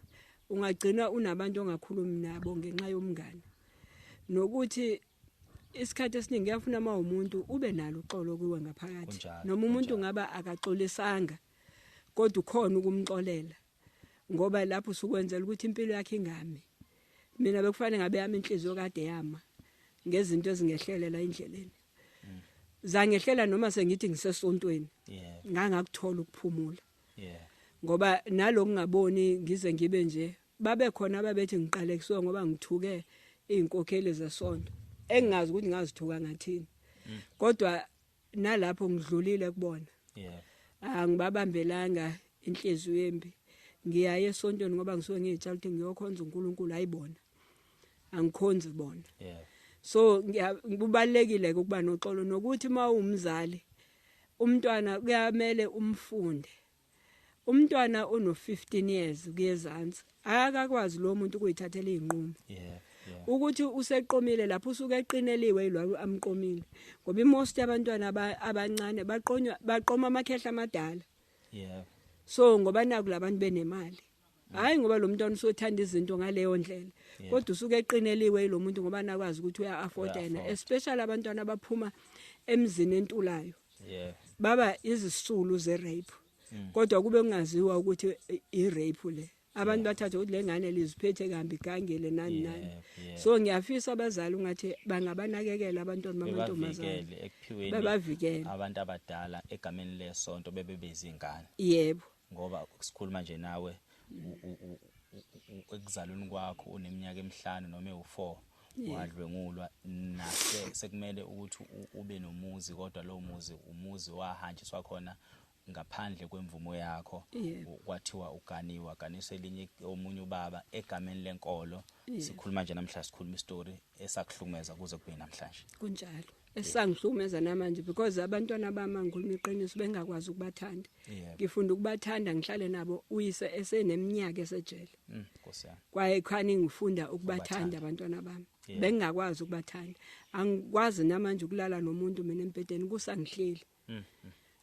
ungagcina unabantu ongakhulumi nabo ngenxa yomngane. Nokuthi isikhathi esiningi kuyafuna uma umuntu ube nalo uxolo kuwe ngaphakathi, noma umuntu ngaba akaxolisanga kodwa ukhona ukumxolela, ngoba lapho usukwenzela ukuthi impilo yakhe ingami. Mina bekufanele ngabe yami inhliziyo kade yama ngezinto ezingehlele la endleleni, zangehlela noma sengithi ngisesontweni, ngangakuthola ukuphumula. Ngoba nalokungaboni ngize ngibe nje, babe khona ababethi ngiqalekisiwe ngoba ngithuke izinkokheli zesonto, engingazi ukuthi ngazithuka ngathini, kodwa nalapho ngidlulile kubona. Angibabambelanga inhliziyo embi. Ngiyaye esontweni ngoba ngisuke ngiyitshela ukuthi ngiyokhonza uNkulunkulu, ayibona angikhonzi bona. So kubalekile ukuba noxolo, nokuthi uma uwumzali umntwana kuyamele umfunde. Umntwana ono 15 years kuyezansi akakwazi lo muntu ukuyithathela izinqumo. Ukuthi useqomile lapho usuke eqineliwe yilwa amqomile, ngoba imost yabantwana abancane baqonywa baqoma amakhehla amadala. So ngoba naku labantu benemali, hayi ngoba lo mntwana usothanda izinto ngaleyo ndlela, kodwa usuke eqineliwe yilo muntu ngoba nakwazi ukuthi uya-afforda yena, especially abantwana abaphuma emzini entulayo. Baba izisulu ze-rape, kodwa kube kungaziwa ukuthi i-rape le. Abantu bathatha ukuthi le ngane liziphethe kambi, igangele, nani nani. So ngiyafisa abazali ungathi bangabanakekela abantwana bamantombazane, bebavikele ekuphiweni babavikele abantu abadala egameni lesonto bebe bezingane. Ngoba sikhuluma nje nawe, ekuzalweni kwakho uneminyaka emihlanu noma ewu4 wadlwengulwa, nase sekumele ukuthi ube nomuzi, kodwa lo muzi umuzi wahanjiswa khona ngaphandle kwemvumo yakho. Kwathiwa uganiwa, ganiswe elinye omunye ubaba egameni lenkolo. Sikhuluma nje namhlanje, sikhuluma istory esakuhlukumeza kuze kube namhlanje. Kunjalo, esangihlukumeza namanje, because abantwana bami, ngikhuluma iqiniso, bengakwazi ukubathanda. Ngifunda ukubathanda, ngihlale nabo uyise eseneminyaka esejele. Nkosi yami. Kwaye khani ngifunda ukubathanda abantwana bami. Bengingakwazi ukubathanda, angikwazi namanje ukulala nomuntu mina embhedeni kusangihleli.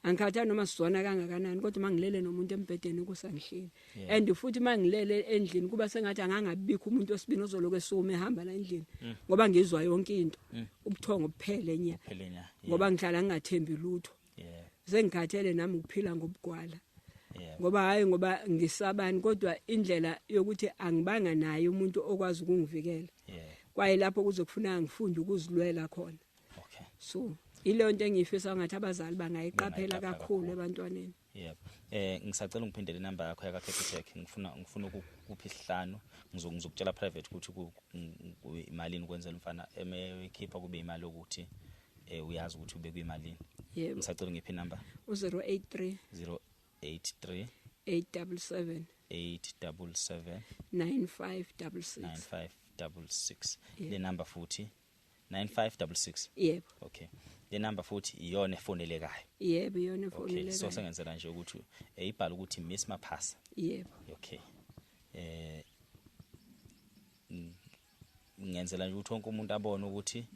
Angikhathali noma sizwana kangakanani, kodwa mangilele nomuntu embhedeni kusangihleli. And futhi mangilele endlini kuba sengathi angangabikho umuntu wesibini ozoloku esukuma ehamba la endlini, ngoba ngizwa yonke into, ubuthongo buphele nya. Kuphele nya. Ngoba ngihlala ngingathembi lutho. Sengikhathele nami ukuphila ngobugwala. Ngoba hayi ngoba ngisabani, kodwa indlela yokuthi angibanga naye umuntu okwazi ukungivikela. Kwaye lapho kuzokufuneka ngifunde ukuzilwela khona. So ileyo nto engiyifisa ngathi abazali bangayiqaphela Bangayiqaphela kakhulu kakhulu. ebantwaneni. Yebo. Ngisacela ungiphindele inamba yakho yaka Capitec. Ngifuna ukupha isihlanu. Ngizokutshela private ukuthi imalini, ukwenzela umfana emeyikhipha kube imali ukuthi uyazi ukuthi ube kuyimalini. Yebo. Ngisacela ngiphe inamba. U-083 083 877 877 9566. 9566. Yebo. Le number futhi 9566. Yebo. Okay. Le number futhi iyona efonelekayo. Yebo, iyona Okay, so efonelekayo. sengenzela nje ukuthi ibhala ukuthi Miss Maphasa. Yebo. Okay. Ngenzela nje ukuthi wonke umuntu abone ukuthi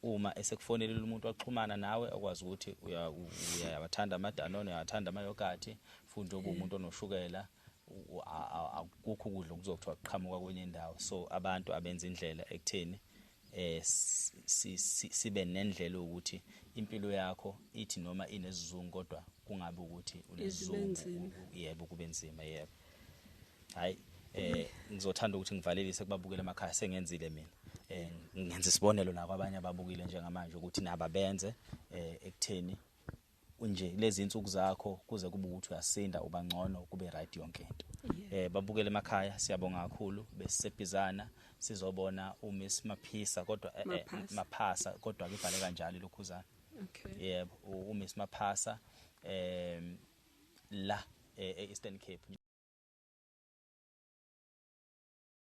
uma esekufonelile umuntu waxhumana nawe, akwazi ukuthi uyawathanda amadanone, uyawathanda amayogathi, futhi njengoba umuntu onoshukela, akukho ukudla okuzothiwa kuqhamuka kwenye indawo. So abantu abenza indlela ekutheni sibe nendlela ukuthi impilo yakho ithi noma inesizungu, kodwa kungabe ukuthi unesizungu. Nzima. Yebo, kube nzima, yebo. Hayi, ngizothanda ukuthi ngivalelise kubabukela emakhaya. Sengenzile mina, ngenza isibonelo nakwabanye ababukile njengamanje ukuthi nabo benze ekutheni Nje lezi insuku zakho kuze kube ukuthi uyasinda, uba ngcono, kube right yonke into. Babukele emakhaya, siyabonga kakhulu. Besisebhizana sizobona uMiss Maphisa, kodwa Maphasa. Maphasa, kodwa ke ibhale kanjalo lokhuzana. Yebo, uMiss Maphasa la e-Eastern Cape.